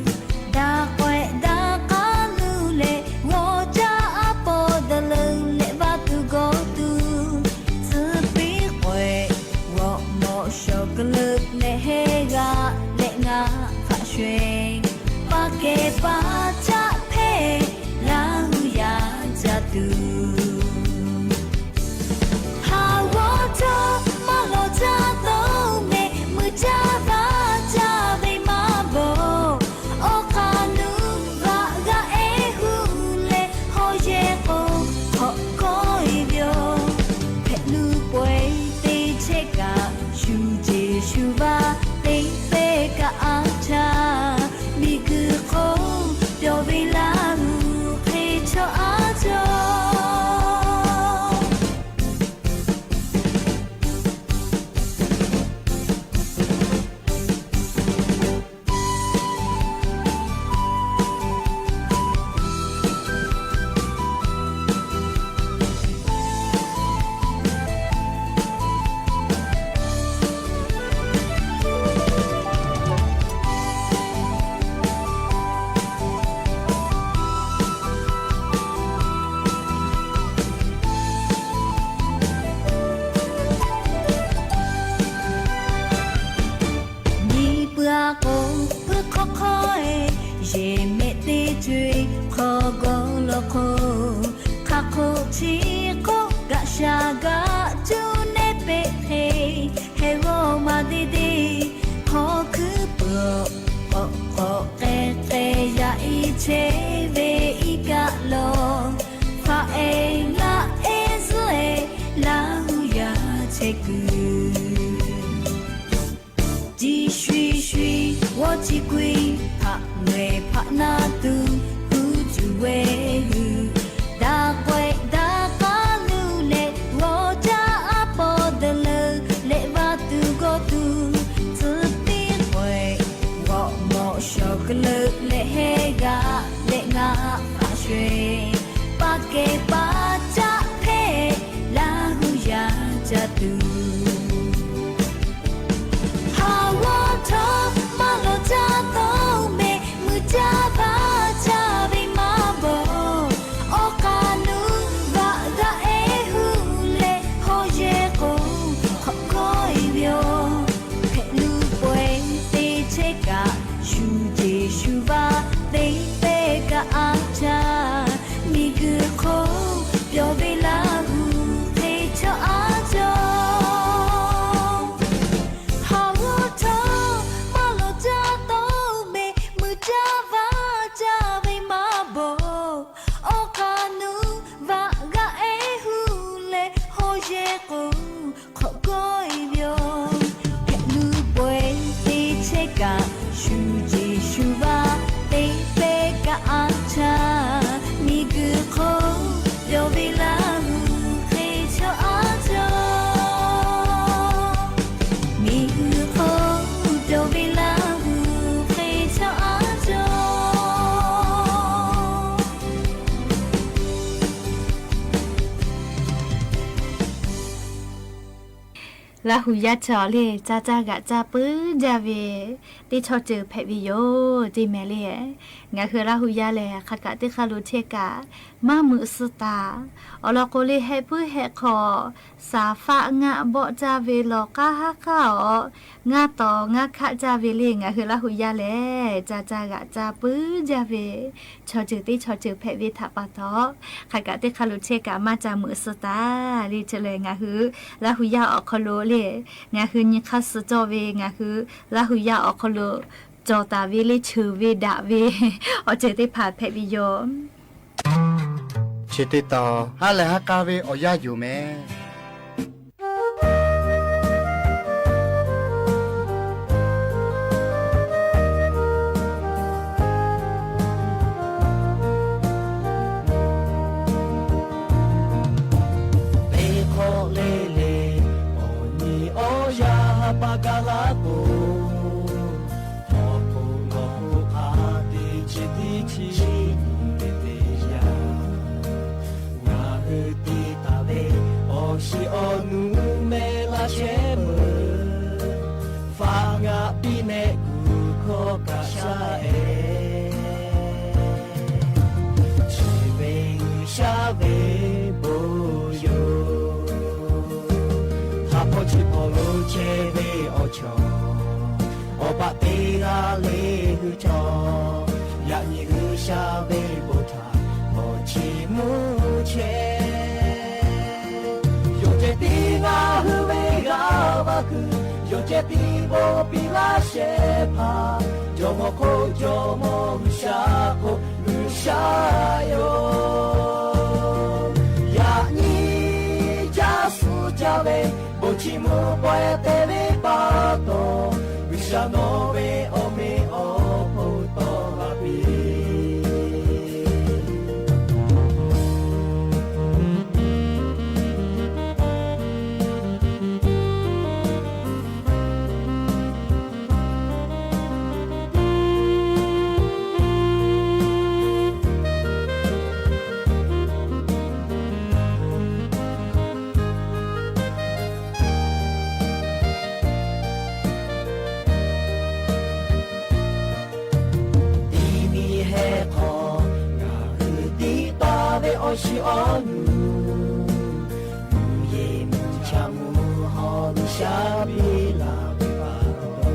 daꞈ k'awehꞈ daꞈ k'aˉ nuˇ leh g'awˇ caˇ aˉ pawˇ dawˇ leuˬ leh vaˇ tuˬ gawˇ tuˬ, tcuh piˉ k'awehꞈ g'awꞈ mawꞈ shawˍ keu leuˆ leh heˆ g'aꞈ Chi hk'oˆ kaꞈ shaˍ gaꞈ cuˇ nehˉ peꞈ hk'e, heh g'awˇ maˇ deˇ deˇ hk'aw hkuiˉ peuˬ, k'awꞈ k'awꞈ k'ai k'ai yaꞈ i chehˇ ve iˉ kaˆ lawˬ, faꞈ ehˍ ngaˆ ehˉ zuhˆ ehˍ Laˇ hu yaˇ chehˇ kuiˬ. Chi shu shu g'awˇ chi k'oˆ ve, hpaꞈ laweh hpaꞈ naˇ tuˬ hu cuˬ ve hui, daꞈ k'awehꞈ daꞈ k'aˉ nuˇ leh, g'awˇ caˇ aˉ paw dawˬ leuˬ leh, vaˇ tuˬ g'awˇ tuˬ tcuh piˇ k'awehꞈ, g'awꞈ mawꞈ shawˍ keu leuꞈ leh, heh g'aꞈ leh ngaˬ hpaꞈ sho-eˬ, paˇ kehˬ paˇ caˆ hpehꞈ Laˇ hu yaˇ ca tuˬ. Haˍ g'awˇ htawˇ maˇ lawˬ caˇ tawˆ meh, mui caˇ vaˇ caˇ ve maˇ bawˬ. Awˬ k'aˍ nuˇ vaꞈ g'aꞈ ehˉ hu leh, hawˉ yehˇ k'o hk'awꞈ kawˆ e ve yoˬ. Hpehꞈ nuˇ pawehˇ teˇ chehˇ kaꞈ, shu jeˬ shu vaˇ teˇ pehˇ kaꞈ a caˇ, miˬguiˬ hk'oˆ pyawˬ ve Laˇ hu hk'e chaw a cawˬ. Haˍ g'awˇ htawˇ maˇ lawˬ caˇ tawˆ meh, mui caˇ vaˇ caˇ ve maˇ bawˬ. Awˬ k'aˍ nuˇ vaꞈ g'aꞈ ehˉ hu leh, hawˉ yehˇ k'o hk'awꞈ kawˆ e ve yoˬ. Hpehꞈ nuˇ pawehˇ teˇ chehˇ kaꞈ, shu jeˬ shu vaˇ teˇ pehˇ kaꞈ a caˇ, miˬguiˬ hk'oˆ pyawˬ ve Laˇ hu hk'e chaw a cawˬ. Miˬguiˬ hk'oˆ pyawˬ ve Laˇ hu hk'e chaw a cawˬ. Laˇ hu yaˇ chaw le, caˇ caˇ g'aꞈ caˇ puiˉ jaˇ ve teˇ chaw ceuˬ hpehꞈ ve yoˬ, teˇ mehˍ le. Ngaˬ hui Laˇ hu yaˇ lehˬ, hk'aˬ kaꞈ teˇ hk'aˇ lo chehˇ kaꞈ maˇ meuꞈ suh taˍ. Awˬ lawn k'o le, heh puiˉ heh hk'aw, saˍ faˆ ngaˆ bawˆ caˇ ve lawˬ k'aˉ haˉ k'aˉ awˬ, ngaˇ tawˍ ngaˇ hkaˆ caˇ ve le. Ngaˬ hui Laˇ hu yaˇ lehˬ, caˇ caˇ g'aꞈ caˇ puiˉ jaˇ ve chaw ceuˬ teˇ chaw ceuˬ hpehꞈ ve htaꞈ pa taw, hk'aˬ kaꞈ teˇ hk'aˇ lo chehˇ kaꞈ maˇ ca meuꞈ suh taˍ le. Chi lehˬ, ngaˬ hui Laˇ hu yaˇ awˬ hk'aw lo le, ngaˬ hui nyi hk'aˇ suh cawˇ ve, ngaˬ hui Laˇ hu yaˇ awˬ hk'aw lo cawˬ taˍ ve le, cheuˬ ve daꞈ ve awˬ ceuˬ teˇ hpaˍ hpehꞈ ve yoˬ. Chi teˇ tawn ha lehˬ ha k'a ve awˬ yanˇ yoˬ mehˍ. Teˇ hk'awꞈ le le, awˬ nyi awˬ yaˇ ha pa gaˬ la k'o, hk'aw k'o ngaˬ hui hk'a te chi teˇ chi nyi ve teˇ yanˇ, ngaˬ hui te taˍ ve awˬ shiˍ awˬ nu mehˆ laˇ chehˇ meuˬ, faˆ ngaˆ piˇ nehˆ kuˬ hkawˇ kaꞈ shaˉ ehˍ. Chi ve G'uiˬsha ve bon yoˬ. Haˉ hpawˇ chi hpawˇ lo chehˇ ve awˬ chawˇ, awˬ baˆ teˇ g'aˇ le hui chaw, yaꞈ nyi G'uiˬsha ve bon htaꞈ hpawˇ chi mvuhˇ chehˇ. Yawˬ ceh tiˉ ngaˬ hui ve g'a vaˇ kuiˬ, yawˬ ceh tiˉ bon piˇ laˇ shehˍ hpaˇ, jawˇmawˇ hk'oˆ Jawˇmawˇ, G'uiˬsha hk'oˆ G'uiˬsha yoˬ. Yaꞈ nyi caˇ suh caˇ ve, bon chi mvuhˇ pawehˇ te ve pa taw, G'uiˬsha nawˬ ve awˬ meꞈ awˬ hponˇ tawˆ la piˇ. Tiˉ miˬ heh hk'aw ngaˬ hui tiˉ taˍ ve awˬ shiˍ awˬ nu, mvuhˇ yeˬ mvuhˇ cha mvuhˇ hawˉ G'uiˬsha piˇ laˇ ve pa taw,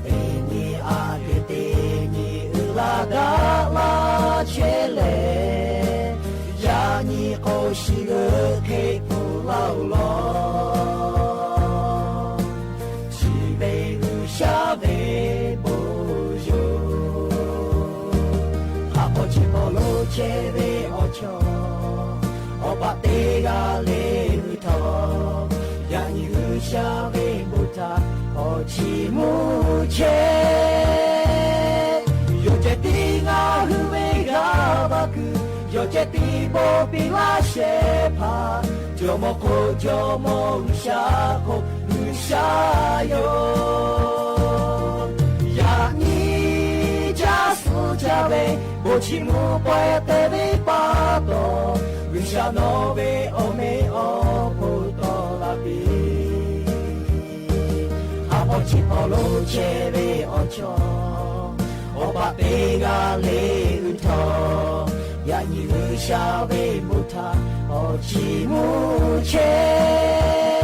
teˇ nyi a hk'e teˇ nyi uiˍ la daꞈ laˇ chehˇ leh, yaꞈ nyi chehˇ ve awˬ chawˇ, awˬ paˆ teˇ g'aˇ le g'uiˬ htawˇ, yaꞈ nyi G'uiˬsha ve bon htaꞈ k'awꞈ chiˇ mvuh chehˇ. Yawˬ ceh tiˉ ngaˬ hui ve g'aˇ va kuiˬ, yawˬ ceh tiˉ bon piˇ laˇ shehˍ hpaˇ, jawˇmawˇ hk'oˆ jawˇmawˇ, G'uiˬsha hk'oˆ G'uiˬsha yoˬ. Yaꞈ nyi caˇ suh caˇ ve bon chiˇ mvuh pawehˇ te ve pa taw, G'uiˬsha nawˬ ve awˬ meꞈ awˬ hponˇ tawˆ la piˇ. Haˉ pawˇ chi hpawˇ lo chehˇ ve awˬ chawˇ, awˬ paˆ teˇ g'aˇ le g'uiˬ htawˇ, yaꞈ nyi G'uiˬsha ve bon htaꞈ k'awꞈ chiˇ mvuh chehˇ.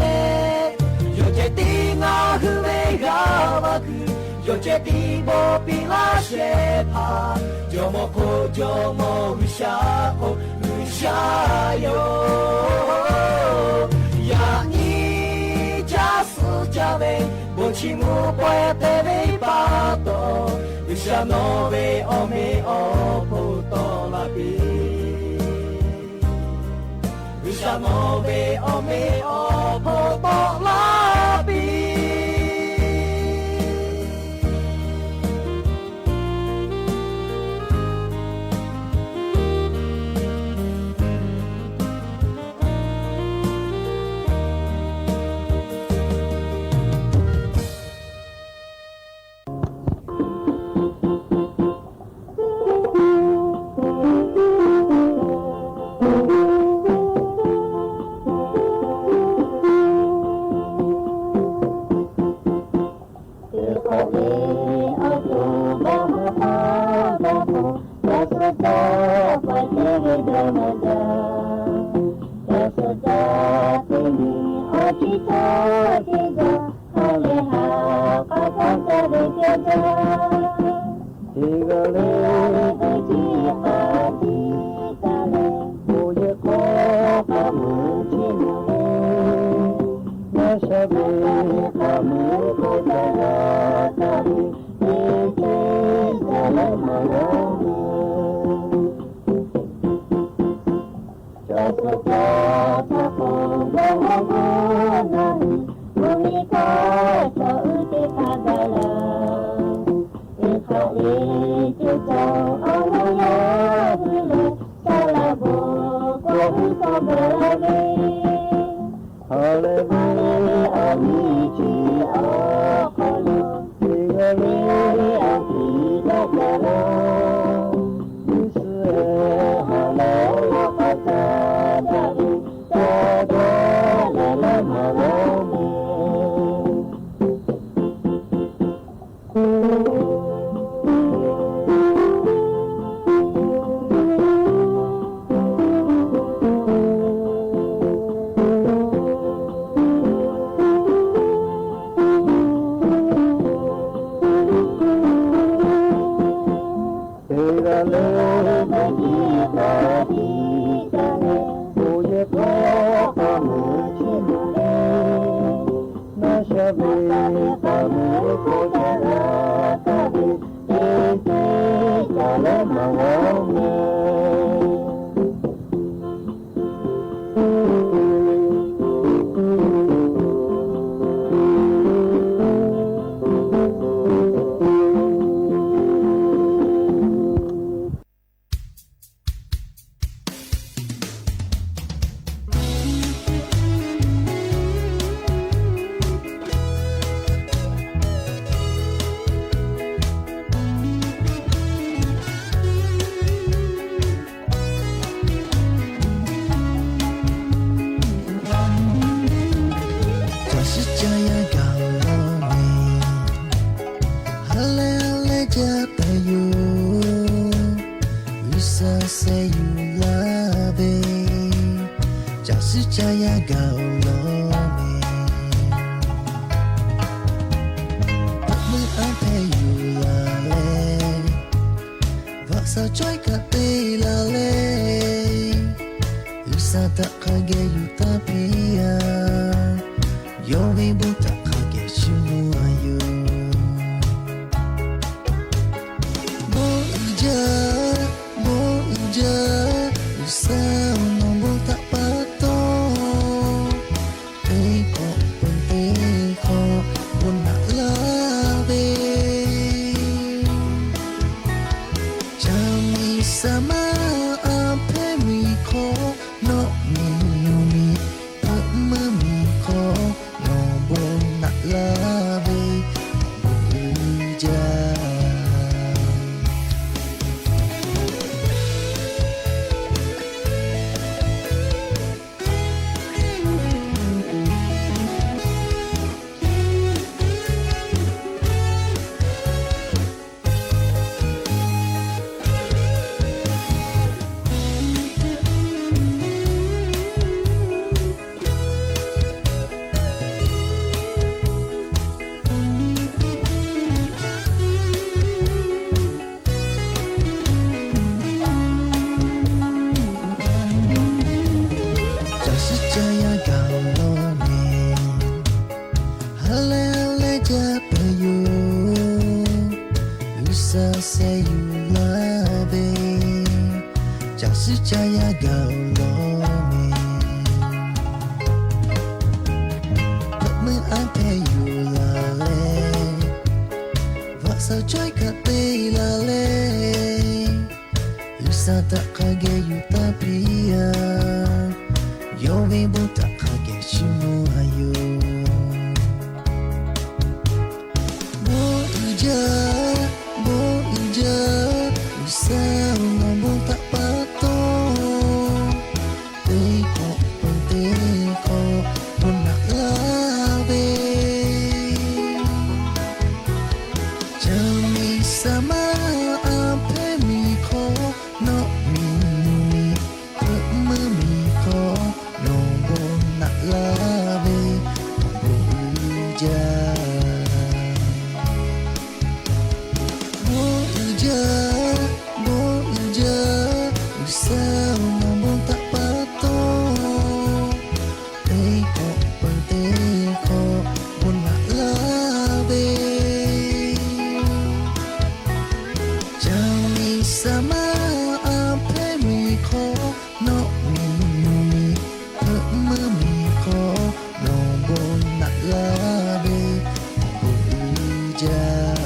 Yawˬ ceh tiˉ ngaˬ hui ve g'aˇ va kuiˬ, yawˬ ceh tiˉ bon piˇ laˇ shehˍ hpaˇ, jawˇmawˇ hk'oˆ jawˇmawˇ, G'uiˬsha hk'oˆ G'uiˬsha yoˬ. Yaꞈ nyi caˇ suh caˇ ve bon chiˇ mvuh pawehˇ te ve pa taw, G'uiˬsha nawˬ ve awˬ meꞈ awˬ hponˇ tawˆ la piˇ. G'uiˬsha nawˬ ve awˬ meꞈ awˬ hponˇ tawˆ la piˇ. Teˇ hk'awꞈ ve awˬ to baˆ hk'aw hk'aw gaˬ k'o, caˇ suh caˇ pawehˇ te ve dawˇ maˇ jaˇ. Caˇ suh caˇ teˇ nyi awˬ chi cawˇ teˇ jaˇ, ha lehˬ ha k'aˉ hk'aˇ caˇ ve teˇ jaˇ. Teˇ g'aˇ le ve jiˇ k'a tiꞈ taˍ leh, bon yehˬ hk'aw k'a meuꞈ chiˇ mvuh ve, G'uiˬsha ve k'a meuꞈ k'oˆ gaˇ g'a taˍ ve, teˇ ceuˬ caˇ leh maˇ g'a ve. Caˇ suh caˇ htaˇ k'o, g'a g'a g'a na ve, mvuhˇ miˬ hk'aˇ chaw uiˍ teˇ hpaˍ gaˬ laˇ. Teˇ hk'aˆ le ceuˬ caˇ awˬ lawn yaˇ hui lehˬ, saˍ laꞈ bon k'awꞈ hui k'awꞈ gaˬ la ve, ha lehˬ ve awˬ miˇ chi awˬ hk'aw lo, teˇ g'aˇ le awˬ kiˬ daꞈ jaˇ laˇ. Yeˍsuˆ ehˉ ha lehˬ lawˇ k'aˇ caˇ daꞈ ve, caˇ daꞈ leh lawˇ maˍ laˇ ve. Teˇ g'aˇ le ve jiˇ k'a tiꞈ taˍ leh, bon yehˬ hk'aˇ k'a meuꞈ chiˇ mvuh ve, G'uiˬsha ve k'a meuꞈ k'oˆ gaˇ g'a taˍ ve, teˇ ceuˬ caˇ leh maˇ g'a ve. Caˇ suh caˇ yaˇ gaˬ lawˬ ve, ha lehˬ ha lehˬ jaˇ taˍ yoˬ. G'uiˬsha sheh yuˬ laˇ ve, caˇ suh caˇ yaˇ gaˬ lawˬ ve, hk'aˬ meuˇ aˉ hpehꞈ yuˬ laˬ leh, vaꞈ sha cawehˇ kaꞈ te laˬ leh, G'uiˬsha htaꞈ hk'a geh yuˬ taˍ piˇ aꞈ. Yawˇ ve bon htaꞈ hk'a geh chiˇ mvuh a yoˬ. Bon uiˍ jaˇ, bon uiˍ jaˇ. Saˍ maˇ a hpehˇ miˬ hk'aw, nawˬ miˬ nuˬ miˬ hpeuꞈ meuˇ miˬ hk'aw, nawˬ bon naꞈ laˇ ve bon uiˍ jaˇ. Caˬ suhˉ caˇ yaˇ gaˬ lawˬ mehˍ, ha lehˬ ha lehˬ jaˇ peuˬ yoˬ. G'uiˬ sha sheh yuˬ laˇ ve, caˬ suhˉ caˇ yaˇ gaˬ lawˬ mehˍ, hpeuꞈ meuˇ aˉ hpehˇ yuˬ laˬ leh, vaꞈ sha cawehˇ kaꞈ te laˬ leh, G'uiˬ sha htaꞈ hk'a geh yuˬ taˇ piˇ a, yawˇ ve bon htaꞈ hk'a geh chiˇ mvuh a yoˬ. Bon uiˍ jaˇ, bon uiˍ jaˇ, G'uiˬ sha awˬ bon htaꞈ pa taw, teˇ hk'awꞈ peuˬ teˇ hk'awꞈ bon naꞈ laˇ ve, Caˬ miˬ saˍ maˇ a hpehˇ miˬ hk'aw, nawˬ miˬ nuˬ miˬ hpeuꞈ meuˇ miˬ hk'aw, nawˬ bon naꞈ laˇ ve, bon uiˍ jaˇ. Bon uiˍ jaˇ, bon uiˍ jaˇ, G'uiˬ sha awˬ bon htaꞈ pa taw, teˇ hk'awꞈ peuˬ teˇ hk'awꞈ bon naꞈ laˇ ve, Caˬ miˬ saˍ maˇ a hpehˇ miˬ hk'aw, nawˬ miˬ nuˬ miˬ hpeuꞈ meuˇ miˬ hk'aw, nawˬ bon naꞈ laˇ ve, bon uiˍ jaˇ.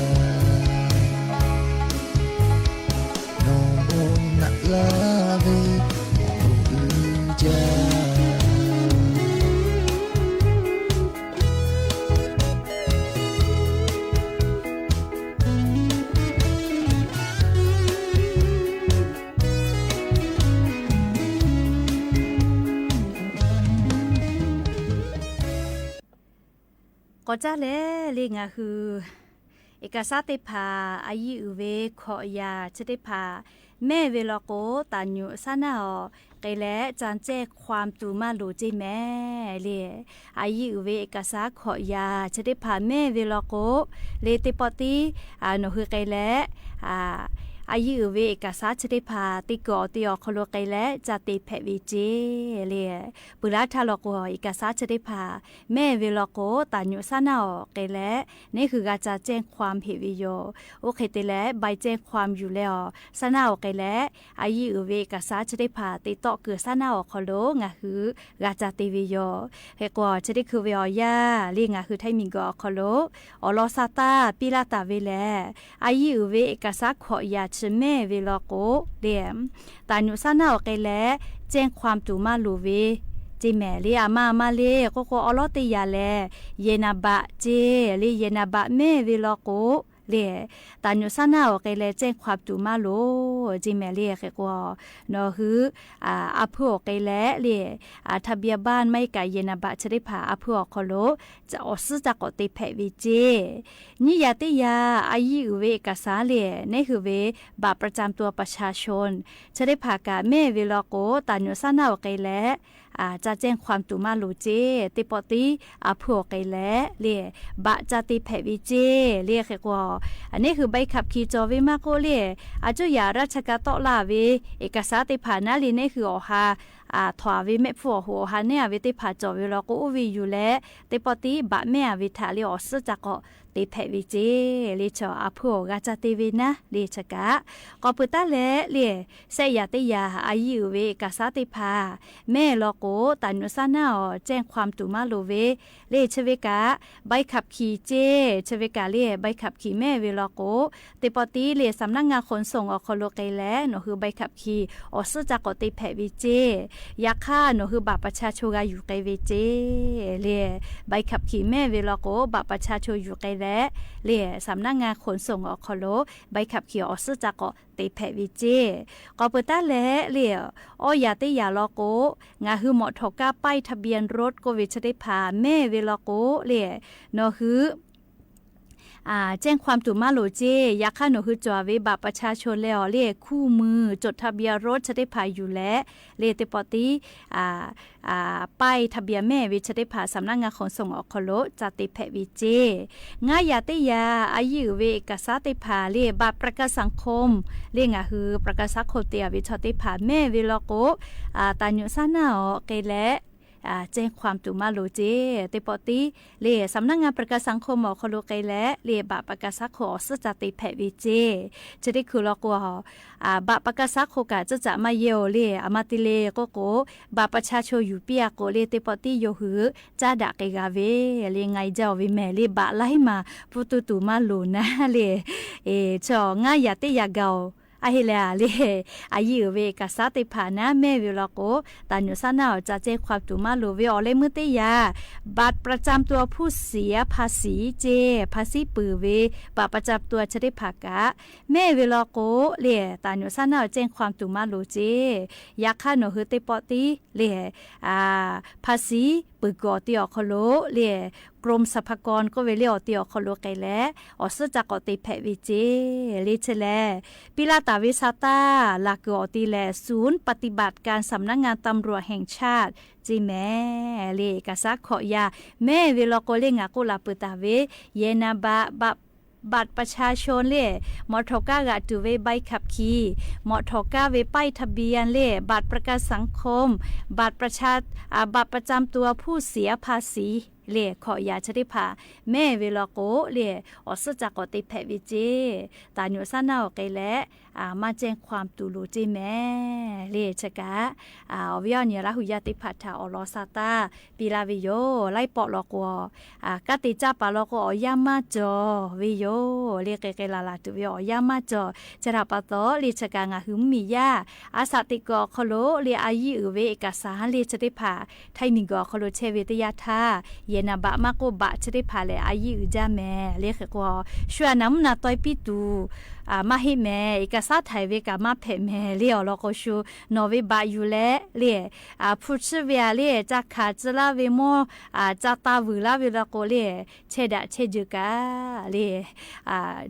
Nawˬ bon naꞈ laˇ ve, bon uiˍ jaˇ. K'awꞈ caˇ leh le ngaˬ hui เอกสาร teˇ hpaˍ a yiˇ uiˍ ve hkawꞈ yaꞈ chi teˇ hpaˍ mehˇ ve law k'o, taˍ nyuꞈ saˉ naˇ awˬ k'ai leh ca cehˇ hkawam tuˬ maˇ loˍ ceˇ mehˍ le. A yiˇ uiˍ ve เอกสาร hkawꞈ yaꞈ chi teˇ hpaˍ mehˇ ve law k'o, le teˇ pawˆ tiˉ nawˬ hui k'ai leh a yiˇ uiˍ ve เอกสาร chi teˇ hpaˍ teˇ kuiˬ awˬ te awˬ hk'aw lo k'ai leh ca te hpehꞈ ve ceˇ le. Peuˬ laˇ htaˇ law k'o, เอกสาร chi teˇ hpaˍ mehˇ ve law k'o, taˍ nyuꞈ saˉ naˇ awˬ k'ai leh neˇ hui g'a ca cehˇ hkawam heꞈ ve yoˬ. Oˇ hk'e te leh ใบแจ้งความ yuˬ leh awˬ saˉ naˇ awˬ k'ai leh a yiˇ uiˍ ve เอกสาร chi teˇ hpaˍ te tawˆ kuiˬ saˉ naˇ awˬ hk'aw lo ngaˬ hui g'a ca te ve yoˬ. Hk'e k'o, chi teˇ hkui ve awˬ yanˇ le ngaˬ hui Htaiˇ miˬguiˬ awˬ hk'aw lo awˬ lawn sa taˇ piˇ laˇ taˍ ve lehˬ, a yiˇ uiˍ ve เอกสาร hkawꞈ yaꞈ chi mehˇ ve law k'o le, taˍ nyuꞈ saˉ naˇ awˬ k'ai leh cehˇ hkawam tuˬ maˇ loˍ ve ceˇ mehˍ le. A maˇ maˇ le k'oˆ k'o, awˬ lawn teˇ yanˇ lehˬ yehˬ naˍ baꞈ ceˇ le, yehˬ naˍ baꞈ mehˇ ve law k'o le, taˍ nyuꞈ saˉ naˇ awˬ k'ai leh cehˇ hkawam tuˬ maˇ loˍ ceˇ mehˍ le. Hk'e k'o, nawˬ hui a hpuiˇ awˬ k'ai leh le, ทะเบียนบ้าน maˇ heˆ kaꞈ yehˬ naˍ baꞈ chi teˇ hpaˍ a hpuiˇ awˬ hk'aw lo awˬ suhˉ ca k'awꞈ te hpehꞈ ve ceˇ. Nyiˇ yanˇ teˇ yanˇ a yiˇ uiˍ ve เอกสาร le, neˇ hui ve บัตรประจำตัวประชาชน chi teˇ hpaˍ kaꞈ mehˇ ve law k'o, taˍ nyuꞈ saˉ naˇ awˬ k'ai leh ca cehˇ hkawam tuˬ maˇ loˍ ceˇ. Teˇ pawˆ tiˉ a hpuiˇ awˬ k'ai leh le, บัตร ca te hpehꞈ ve ceˇ le. Hk'e k'o, neˇ hui ใบขับขี่ cawˬ ve maˇ k'oˆ le, a cuˇ yaꞈ ราชการ tawˆ laˇ ve เอกสาร teˇ hpaˍ naˉ le neˇ hui awˬ ha htawnˍ a ve mehˆ hpfuhˇ awˬ hoꞈ awˬ ha nehˉ a ve teˇ hpaˍ cawˬ ve law k'o, oˇ ve yuˬ leh teˇ pawˆ tiˉ baꞈ mehˇ a ve htaꞈ le awˬ suhˉ ca k'awꞈ te hpehꞈ ve ceˇ le. Chi a hpui awˬ g'a ca te ve naˉ le chi kaꞈ, k'awꞈ peuˬ taˉ leh le, shehˆ yaꞈ teˇ yaꞈ a yiˇ uiˍ ve เอกสาร teˇ hpaˍ mehˇ law k'o, ตำรวจ saˉ naˉ awˬ แจ้งความ tuˬ maˇ loˍ ve le. Chi ve kaꞈ ใบขับขี่ ceˇ. Chi ve kaꞈ le ใบขับขี่ mehˇ ve law k'o, teˇ pawˆ tiˉ le สำนักงานขนส่ง awˬ hk'aw lo k'ai leh nawˬ hui ใบขับขี่ awˬ suhˉ ca k'awꞈ te hpehꞈ ve ceˇ. Yaꞈ hk'aˇ nawˬ hui บัตรประชาชน g'a yuˬ k'ai ve ceˇ le. ใบขับขี่ mehˇ ve law k'o, บัตรประชาชน yuˬ k'ai leh le สำนักงานขนส่ง awˬ hk'aw lo ใบขับขี่ awˬ suhˉ ca k'awꞈ te hpehꞈ ve ceˇ. K'awꞈ peuˬ taˉ leh le, awˇ yaꞈ teˇ yaꞈ law k'o, ngaˬ hui มอเตอร์ กา ป้ายทะเบียนรถ k'oˆ ve chi teˇ hpaˍ mehˇ ve law k'o le, nawˬ hui แจ้งความ tuˬ maˇ loˍ ceˇ. Yaꞈ hk'aˇ nawˬ hui cawˬ ve บัตรประชาชน leh awˬ le คู่มือ จดทะเบียนรถ chi teˇ hpaˍ yuˬ leh le teˇ pawˆ tiˉ ป้ายทะเบียน mehˇ ve chi teˇ hpaˍ สำนักงานขนส่ง awˬ hk'aw lo ca te hpehꞈ ve ceˇ. Ngaˇ yaꞈ teˇ yaꞈ a yiˇ uiˍ ve เอกสาร teˇ hpaˍ le บัตรประกันสังคม le ngaˬ hui ประกันสังคม te a ve chaw teˇ hpaˍ mehˇ ve law k'o, ตำรวจ saˉ naˉ awˬ k'ai leh แจ้งความ tuˬ maˇ loˍ ceˇ. Teˇ pawˆ tiˉ le สำนักงานประกันสังคม awˬ hk'aw lo k'ai leh le บัตรประกันสังคม awˬ suhˉ ca te hpehꞈ ve ceˇ. Chi teˇ hkui law k'o, บัตรประกันสังคม kaꞈ tcuhˉ caꞈ maˇ yehˇ oˬ le. A ma te le k'oˆ k'o, บัตรประชาชน yuˬ piˇ a k'o le teˇ pawˆ tiˉ yawˇ hui caˉ daꞈ k'ai g'a ve le. Ngaˬ e jaˇ ve mehˍ le บัตร laiˉ maˬ pfuhˇ tuˬ tuˬ maˇ loˍ naˉ le. Chi ngaˇ yaꞈ teˇ yaꞈ gaˬ oˬ. A heˆ leh a le, a yiˇ uiˍ ve เอกสาร teˇ hpaˍ naˉ mehˇ ve law k'o, ตำรวจ saˉ naˉ awˬ ca แจ้งความ tuˬ maˇ loˍ ve awˬ leh meuˇ teˇ yaꞈ บัตรประจำตัวผู้เสียภาษี ceˇ. ภาษี peuˬ ve บัตรประจำตัว chi teˇ hpaˍ kaꞈ mehˇ ve law k'o le, ตำรวจ saˉ naˉ awˬ แจ้งความ tuˬ maˇ loˍ ceˇ. Yaꞈ hk'aˇ nawˬ hui teˇ pawˆ tiˉ le, ภาษี peuˬ kuiˬ awˬ ti awˬ hk'aw lo le, กรมสรรพากร k'oˆ ve le awˬ ti awˬ hk'aw lo k'ai leh awˬ suhˉ ca k'awꞈ te hpehꞈ ve ceˇ. Le chi lehˬ, piˇ laˇ taˍ ve sa taˇ laˬ kuiˬ awˬ ti lehˬ ศูนย์ปฏิบัติการสำนักงานตำรวจแห่งชาติ ceˇ mehˍ le. เอกสาร hkawꞈ yaꞈ mehˇ ve law k'o le ngaˬ k'oˆ laˬ peuˬ taˍ ve, yehˬ naˍ baꞈ บัตรประชาชน le, มอเตอร์ กา g'aꞈ tuˬ ve ใบขับขี่, มอเตอร์ กา ve ป้ายทะเบียน le, บัตรประกันสังคม, บัตรประชา บัตรประจำตัวผู้เสียภาษี le hkawꞈ yaꞈ chi teˇ hpaˍ mehˇ ve law k'o le, awˬ suhˉ ca k'awꞈ te hpehꞈ ve ceˇ. ตำรวจ saˉ naˉ awˬ k'ai leh maˇ แจ้งความ tuˬ loˍ ceˇ mehˍ le. Chi kaꞈ awˬ viˉ awˬ nyi Laˇ hu yaˇ teˇ hpaˍ htaꞈ awˬ lawn sa taˇ piˇ laˇ ve yoˬ. Laiˉ pawˆ law k'o, kanˉ te caˇ paˍ law k'o awˬ yanˇ maˇ cawˬ ve yoˬ. Le k'ai k'ai laˬ laˬ tuˬ ve awˬ yanˇ maˇ cawˬ. Chi htaꞈ pa taw le chi kaꞈ ngaˬ hui mvuhˇmiˬ yaˇ a shaꞈ teꞈ kuiˬ awˬ hk'aw lo le a yiˇ uiˍ ve เอกสาร le chi teˇ hpaˍ Htaiˇ miˬguiˬ awˬ hk'aw lo chehˇ ve teˇ yanˇ htaˇ, yehˬ naˍ baꞈ maˇ k'oˆ baꞈ chi teˇ hpaˍ lehˬ a yiˇ uiˍ jaˇ mehˍ le. Hk'e k'o, shu a naˍ mvuhˇ naˍ taweh piˇ tuˬ maˇ heˆ mehˍ. เอกสาร htaꞈ ve kaꞈ maˇ hpehꞈ mehˍ le. Awˬ lawn k'o shu nawˬ ve baꞈ yuˬ leh le, hpu chiˇ ve a le, ca hkanˍ tcuh laˇ ve mawˇ, ca ta vuiˬ laˇ ve law k'o le, chehˇ daꞈ chehˇ jeuˬ kaꞈ le,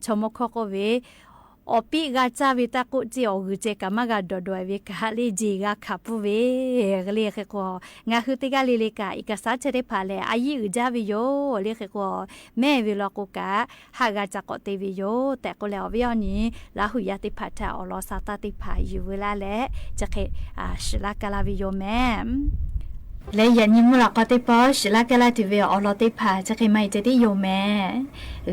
chaw mawˇ hkawˇ k'oˆ ve, awˬ piˆ g'a caˇ ve taˇ k'oˆ ceˇ, awˬ g'uiˬ ceh kaꞈ maˇ g'a dawˬ dawˬ ve kaꞈ le, jeˬ g'a hkanˍ pfuhˇ ve le. Hk'e k'o, ngaˬ hui teˇ g'aˇ le le kaꞈ เอกสาร chi teˇ hpaˍ lehˬ a yiˇ uiˍ jaˇ ve yoˬ le. Hk'e k'o, mehˇ ve law k'o kaꞈ haˆ g'a ca k'awꞈ te ve yoˬ tehꞈ k'oˆ leh, awˬ viˉ awˬ nyi Laˇ hu yaˇ teˇ hpaˍ htaꞈ awˬ lawn sa taˇ teˇ hpaˍ yuˬ veu laˇ leh, chi hk'e shiˍ laˇ kaˇ laˇ ve yoˬ mehˍ. Leh yaꞈ nyi mvuhˇ lawꞈ k'aw teˇ pawˆ shiˍ laˇ kaˇ laˇ tuˬ ve awˬ lawn teˇ hpaˍ chi hk'e maˇ heˆ ceh tiˉ yoˬ mehˍ.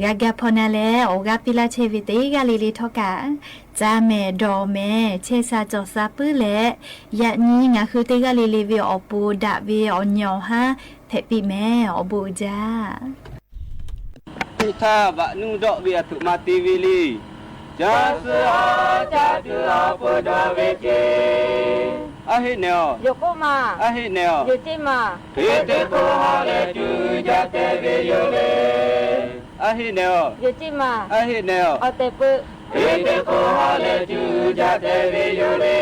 G'a ga hpaw na leh awˬ g'aˇ piˇ laˇ chehˇ ve teˇ g'aˇ le le htawˇ kaꞈ, ca mehˍ dawˬ mehˍ chehˇ sha cawˬ sha puiˉ leh, yaꞈ nyi ngaˬ hui teˇ g'aˇ le le ve awˬ pon daꞈ ve awˬ nyi awˬ haˉ hpehꞈ piˇ mehˍ. Awˬ bon uiˍ jaˇ. Nyi htaˇ vaꞈ nuˇ dawˆ ve a htoꞈ ma te ve le. Ca suh a ca tuˬ awˬ pon dawˬ ve ceˇ. A heˆ nehˬ aˬ. Yoˬ k'oˆ ma. A heˆ nehˬ aˬ. Yoˬ ceˇ ma. Hk'e te k'o ha leh cuˇ jaˇ te ve yoˬ le. A heˆ nehˬ aˬ. Yoˬ ceˇ ma. A heˆ nehˬ aˬ. Awˬ tehˬ peuˬ. Hk'e te k'o ha leh cuˇ jaˇ te ve yoˬ le.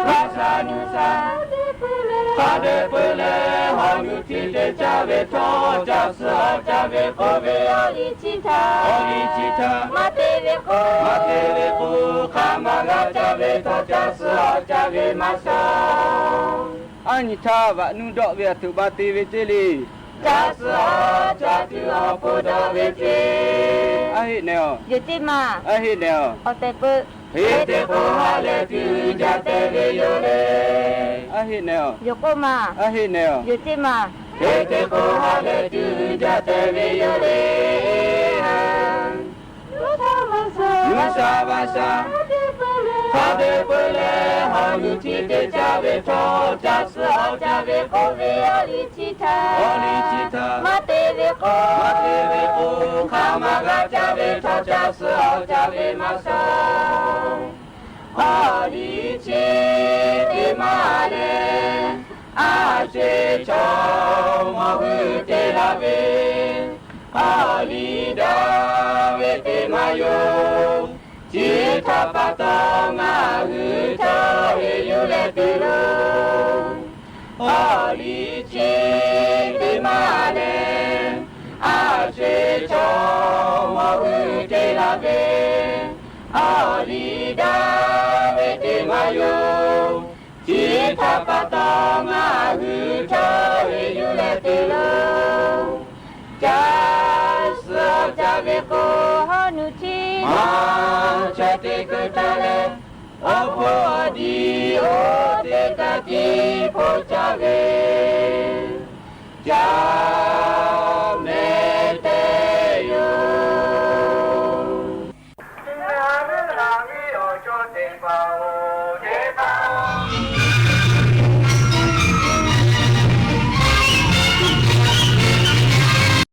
G'a sha nyi sha, hk'a dehꞈ peuˬ leh hawˬ nuˇ htiˇ te caˇ ve htawˇ, ca suh a ca ve k'oˆ ve awˬ liˇ chi htaˇ, awˬ liˇ chi htaˇ maˇ te ve k'o, maˇ te ve k'o, hk'a maˇ g'a caˇ ve htawˇ ca suh a ca ve maˇ sha. A nyi htaˇ vaꞈ nuˇ dawˆ ve a htoꞈ ma te ve ceˇ le. Ca suh a ca tuˬ awˬ pon dawˬ ve ceˇ. A heˆ nehˬ aˬ. Yoˬ ceˇ ma. A heˆ nehˬ aˬ. Awˬ tehˬ peuˬ. Hk'e te k'o ha leh tuˬ jaˇ tehꞈ ve yoˬ le. A heˆ nehˬ-oˬ, yawˬ k'oˆ ma. A heˆ nehˬ-oˬ, yawˬ ceˇ ma. Hk'e te k'o ha leh tuˬ jaˇ tehꞈ ve yoˬ le. G'uiˬ sha va sha hk'a dehꞈ peuˬ leh, hawˬ nuˇ htiˇ te caˇ ve htawˇ, caˇ suh awˬ caˇ ve k'oˆ ve awˬ liˇ chi htaˇ, awˬ liˇ chi htaˇ maˇ te ve k'o, maˇ te ve k'o, hk'a maˇ g'a caˇ ve htawˇ, caˇ suh awˬ caˇ ve maˇ shawˍ. Awˬ liˇ chi teˇ maˬ lehˬ, a shu chaw mawˬ hui te laˇ ve, awˬ liˇ daꞈ ve teˇ maˬ yoˬ. Chi htaꞈ pa taw, ngaˬ hui htawˇ heˍ yuˬ leh te loˬ. Awˬ liˇ chi teˇ maˬ lehˬ, a shu chaw mawˬ hui te laˇ ve, awˬ liˇ daꞈ ve teˇ maˬ yoˬ. Chi htaꞈ pa taw, ngaˬ hui htawˇ heˍ yuˬ leh te loˬ. Caˇ suh awˬ caˇ ve k'o, hawˬ nuˇ htiˇ maˇ chaweh te keu taˍ leh, awˬ hpoˇ awˬ diˇ oˇ teˇ kaꞈ tiˉ hpoˆ caˇ ve, caˇ mehˍ tehꞈ yoˬ. Ngaˬ hui Laˇ huˍ awˬ chaw teˇ hpaˍ-oˬ, teˇ hpaˍ